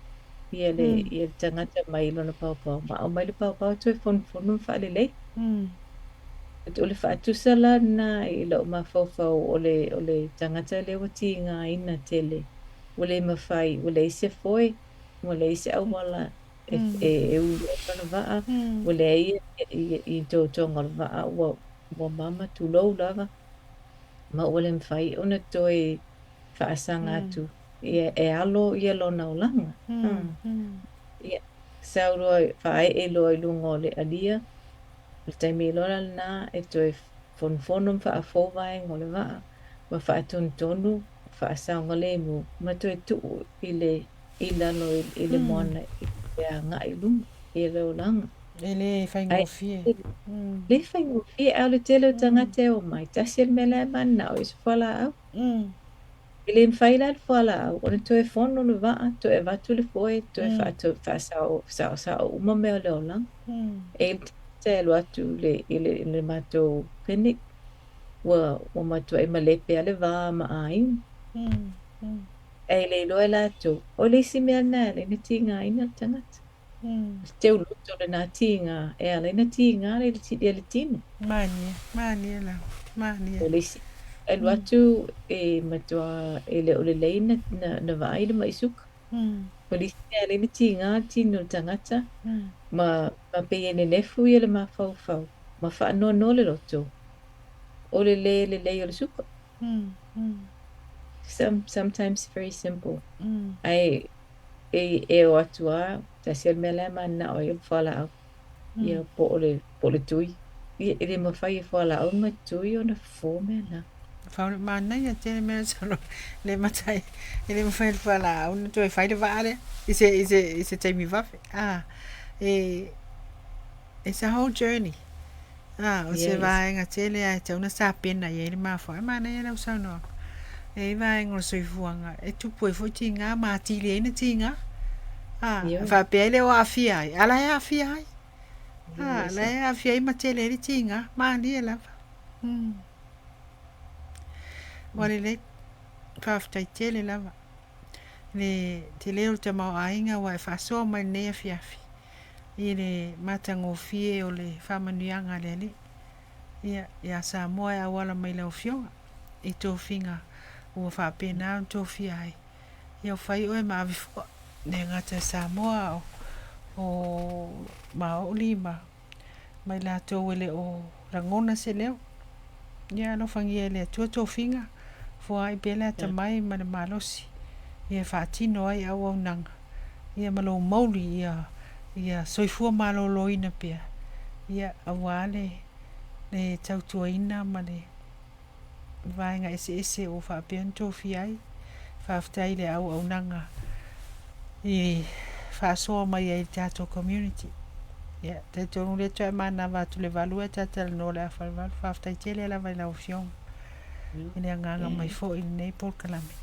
ia le, ia le tagata mai lona paopao, ma aumai le paopao toe fonofono ma faalelei. O le faatusa la lena i lou mafaufau o le tagata lea ua tigaina tele, ua le mafai, ua leai se foe, ua leai se auala e, e, e ulu ai lona vaa, ua leai i totoga o le vaa, ua, ua mama tulou lava, ma ua le mafai ona toe faasaga atu ia, e alo ia lona olaga. Ia, sau loa faaee loa i luga o le alia, o le taimi loa lena e toe fonofono ma faafou vaega o le vaa, ma faatonutonu, faasaogalemu, ma toe tuu i le i lalo i le moana e agai i luma i le olaga. E le faigofie. Ae le faigofie, a o le tele o tagata e omai, tasi le mea la e mananao i se fualaau. E le mafai la le fualaau ona toe fono le vaa, toe avatu le foe, toe faasaosao uma mea o le olaga. E te alu atu i le, i le matou clinic, ua, ua matuai malepe a le va ma aiga. Ae le iloa e latou, o le isi mea lena e ala ai ona tigaina le tagata. Teuloto lena tiga, e ala ai ona tiga le, le tino. Malie, malie lava, malie. O le isi, alu atu e matua e le o lelei na, na, na vaai le mai suka. O le isi mea e ala ai ona tiga le tino o le tagata, ma, ma pei e nenefu ia le mafaufau, ma faanoanoa le loto, o le le lelei o le suka. Sometimes very simple. Ae e, e o atu a, tasi le mea la e mananao ai o le fualaau. Ia po o le, po o le tui. Ia, e le mafai e fualaau ma tui ona fofo mea na. Fa manaia tele mea solo le matai e le mafai le fualaau na toe fai le vaa lea i se i se i se taimi vave. Ah, e it's a whole journey. Ah, o se Yeah, it's, vaega tele ae tatau ona tapena i ai le mafuaaga. E manaia lau saunoaga. E i ai vaega o le soifuaga e tupu ai foi tiga ma atili ai na tiga. Ah, ioe. faapea ai le o aafia ai, a la e aafia ai. Ah, Yes. la e aafia ai ma tele ai le tiga. Malie lava. Ua lelei, faafetai tele lava. Le tele o le tamaoaiga ua e faasoa mai lenei afiafi i le matagofie o le faamanuiaga a le Alii. Ia, ia Samoa e auala mai lau Afioga i tofiga ua faapena ona tofia ai. Ia o fai oe ma ave fua, le gata e Samoa o, o ma oo lima ma i latou e le o lagona se leo. Ia alofagia e le Atua tofiga, foai pea le atamai ma le malosi, ia faatino ai auaunaga, ia ma lou mauli ia, ia soifua malōlōina pea, ia auā le, le tautuaina ma le vaega eseese ua faapea ona tofia ai. Faafetai i le auaunaga i faasoa mai ai i le tatou community. Ia, talitonu lea toe manava atu le 8 e talatalanoa le afa le 8. Faafetai tele lava i lau Afioga i le agaga mai foi i lenei polokalame.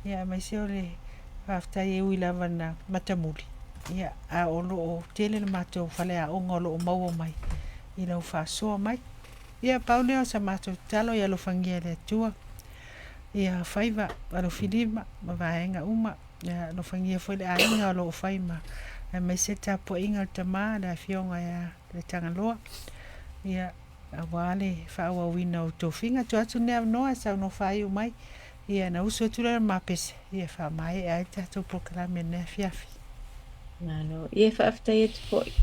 Ia, aemaise o le faafetai e ui lava na matamuli. Ia, a o lo o tele le matou faleaoga o lo o maua mai i lau faasoa mai. Ia, pau lea o sa matou tatalo ia alofagia e le Atua. Ia faiva alofilima ma vaega uma. Ia alofagia foi le aiga o lo o fai ma aemaise le tapuaiga a le tama le afioga ia le Tagaloa. Ia, auā le faaauauina o tofiga. Tuu atu lenei avanoa e saunoa faaiu mai. Ia, na usu atu lea o le mapese, ia faamaea ai le tatou polokalame i lenei afiafi. Malo. Ia faafetai atu foi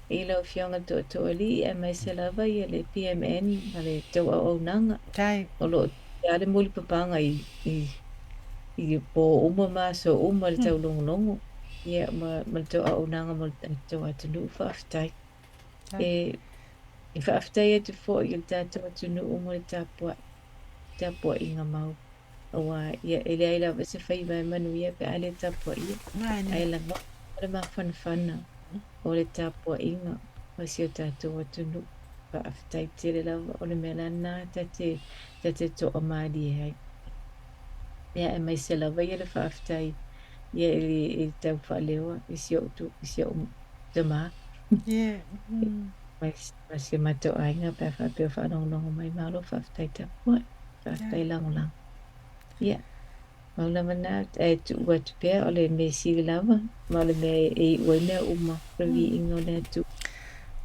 i lau Afioga i le Tootooalii aemaise lava ia le PMN ma le tauauaunaga Tai. o lo o le mulipapaga i, i i pō uma ma aso uma le taulogologo, ia, ma le tou auaunaga mo le tatou atunuu, faafetai. E faafetai atu foi i le tatou atunuu mo le tapuai, tapuaiga mau, aua ia, e leai lava se faiva e manuia pe a le tapuaia, ae lagona le mafanafana o le tapuaiga a si o tatou atunuu. Faafetai tele lava, o le mea la lena ta te toamalie ai. Ia, aemaise lava ia le faafetai ia i le tau faaleoa i si o'u tamā. Ma si o matou aiga pe a faapea o faalogologo mai, malo faafetai tapuai, faafetai lagolago. Ia, pau lava lena, ae tuu atu pea o le mea sili lava, ma o le mea e iu ai mea uma, o le viiga o le Atua.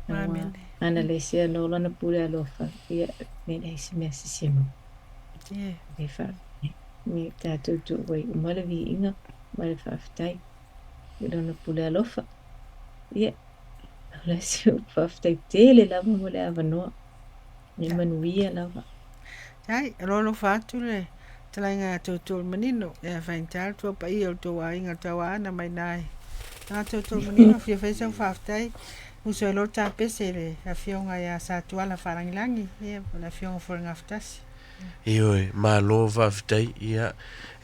Aua ana le sea no lana pule alofa, ia, e leai se mea sese mau. E faafetai, ia tatou tuu ai uma le viiga ma le faafetai i lona pule alofa. Ia, o le isi upu, faafetai tele lava mo le avanoa. Ia manuia lava. Ai, o lo alofa atu le talaiga ia Tootoo le Manino, ia faigata le tua paia o le tou aiga o Tauaana mai na e. A Tootoo le Manino, fia fai sau faafetai, uso ai loa le tapese i le afioga ia Satuala Faalagilagi, ia po o le afioga foi i le Gafatasi. Ioe, malo faafetai, ia,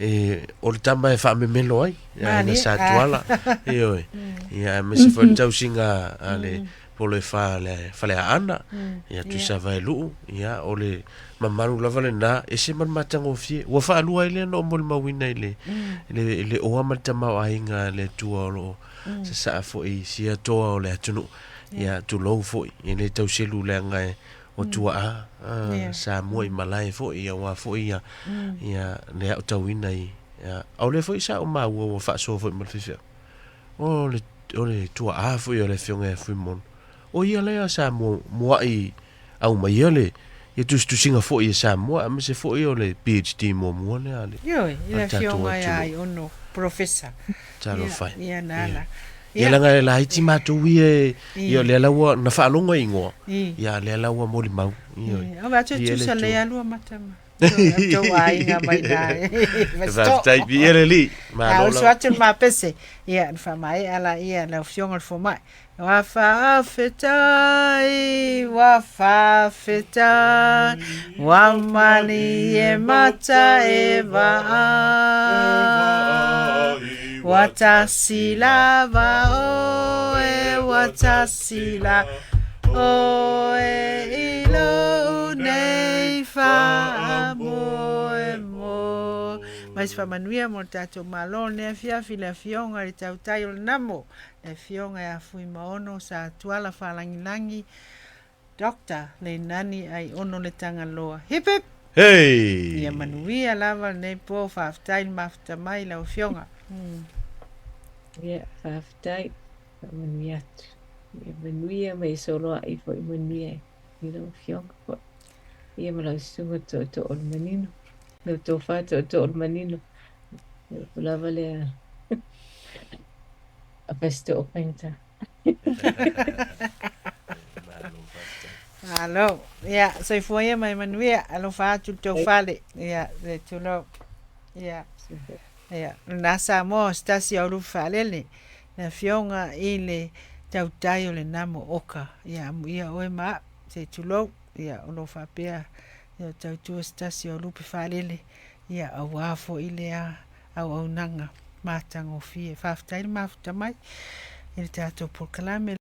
e, o le tama e faamemelo ai, aiga Satuala, ioe, ia, aemaise foi le tausiga a le polo e fa a le Faleaana, ia, Tuisavailuu, ia, o le mamalu lava lena, ese ma le matagofie. Ua faalua ai lea na ou molimauina i le, le, le oa ma le tamaoaiga a le Atua o lo o sasaa foi i sia toa o le atunuu. Ia, tulou foi, e le tau selu leaga e, o tuaa Samoa i malae foi, aua foi ia, ia le aotauina i, ia, a o lea foi sa ou maua ua faasoa foi ma le faifeau, o le, o le tuaa foi o le afioga ia Fuimaono, o ia lea sa muai aumaia le ia tusitusiga foi e Samoa, aemaise foi o le PhD muamua lea a le, Ioe, i a le le tatou afioga ia atunuu. Aiono, Professor. Talofa e. Ia, ia na Ia. ala. Ia Ia. leaga e laiti matou ia e, ia o lea la ua na faalogo e igoa, I. ia lea la ua molimau. Ioe. I. O atu e Ia le tusa Atua. lea lua mata ma tou aiga mai na. Vasto. Faafetai, viia le Alii. A Malo uso lava. atu le mapese. Ia, na faamaea la ia lau afioga i le fomai. Ua faafetai, ua faafetai, ua malie mata e vaai. Ua tasi lava oe, ua tasi lava oe i lou nei faamoemoe. Mai se faamanuia mo le tatou Malo i lenei afiafi i le Afioga i le Tautai o le Namo, le Afioga ia Fuimaono Satuala Faalagilagi, Doctor Leinani Aiono Le Tagaloa. Hip hip! Hey! Ia manuia lava lenei po, faafetai le mafuta mai lau Afioga. Ia, faafetai, faamanuia atu. Ia manuia ma ia soloai foi manuia i lau Afioga foi. Ia ma lau susuga tootoo o le manino, lau tofa tootoo o le manino. Le upu lava lea a Fasito'o faigata. Malo faafetai. Malo. Ia, soifua ia ma ia manuia. Alofa atu i le tou fale. Ia, le tulou. Ia, ia, lena Samoa o se tasi o aulufi faalele, le Afioga i le Tautai o le Namo Oka. Ia, amuia oe ma a'u, se i tulou. Ia, o lo o faapea, ia, o tautua se tasi o aulupe faalele, ia, aua foi lea auaunaga matagofie. Faafetai le mafuta mai i le tatou polokalame.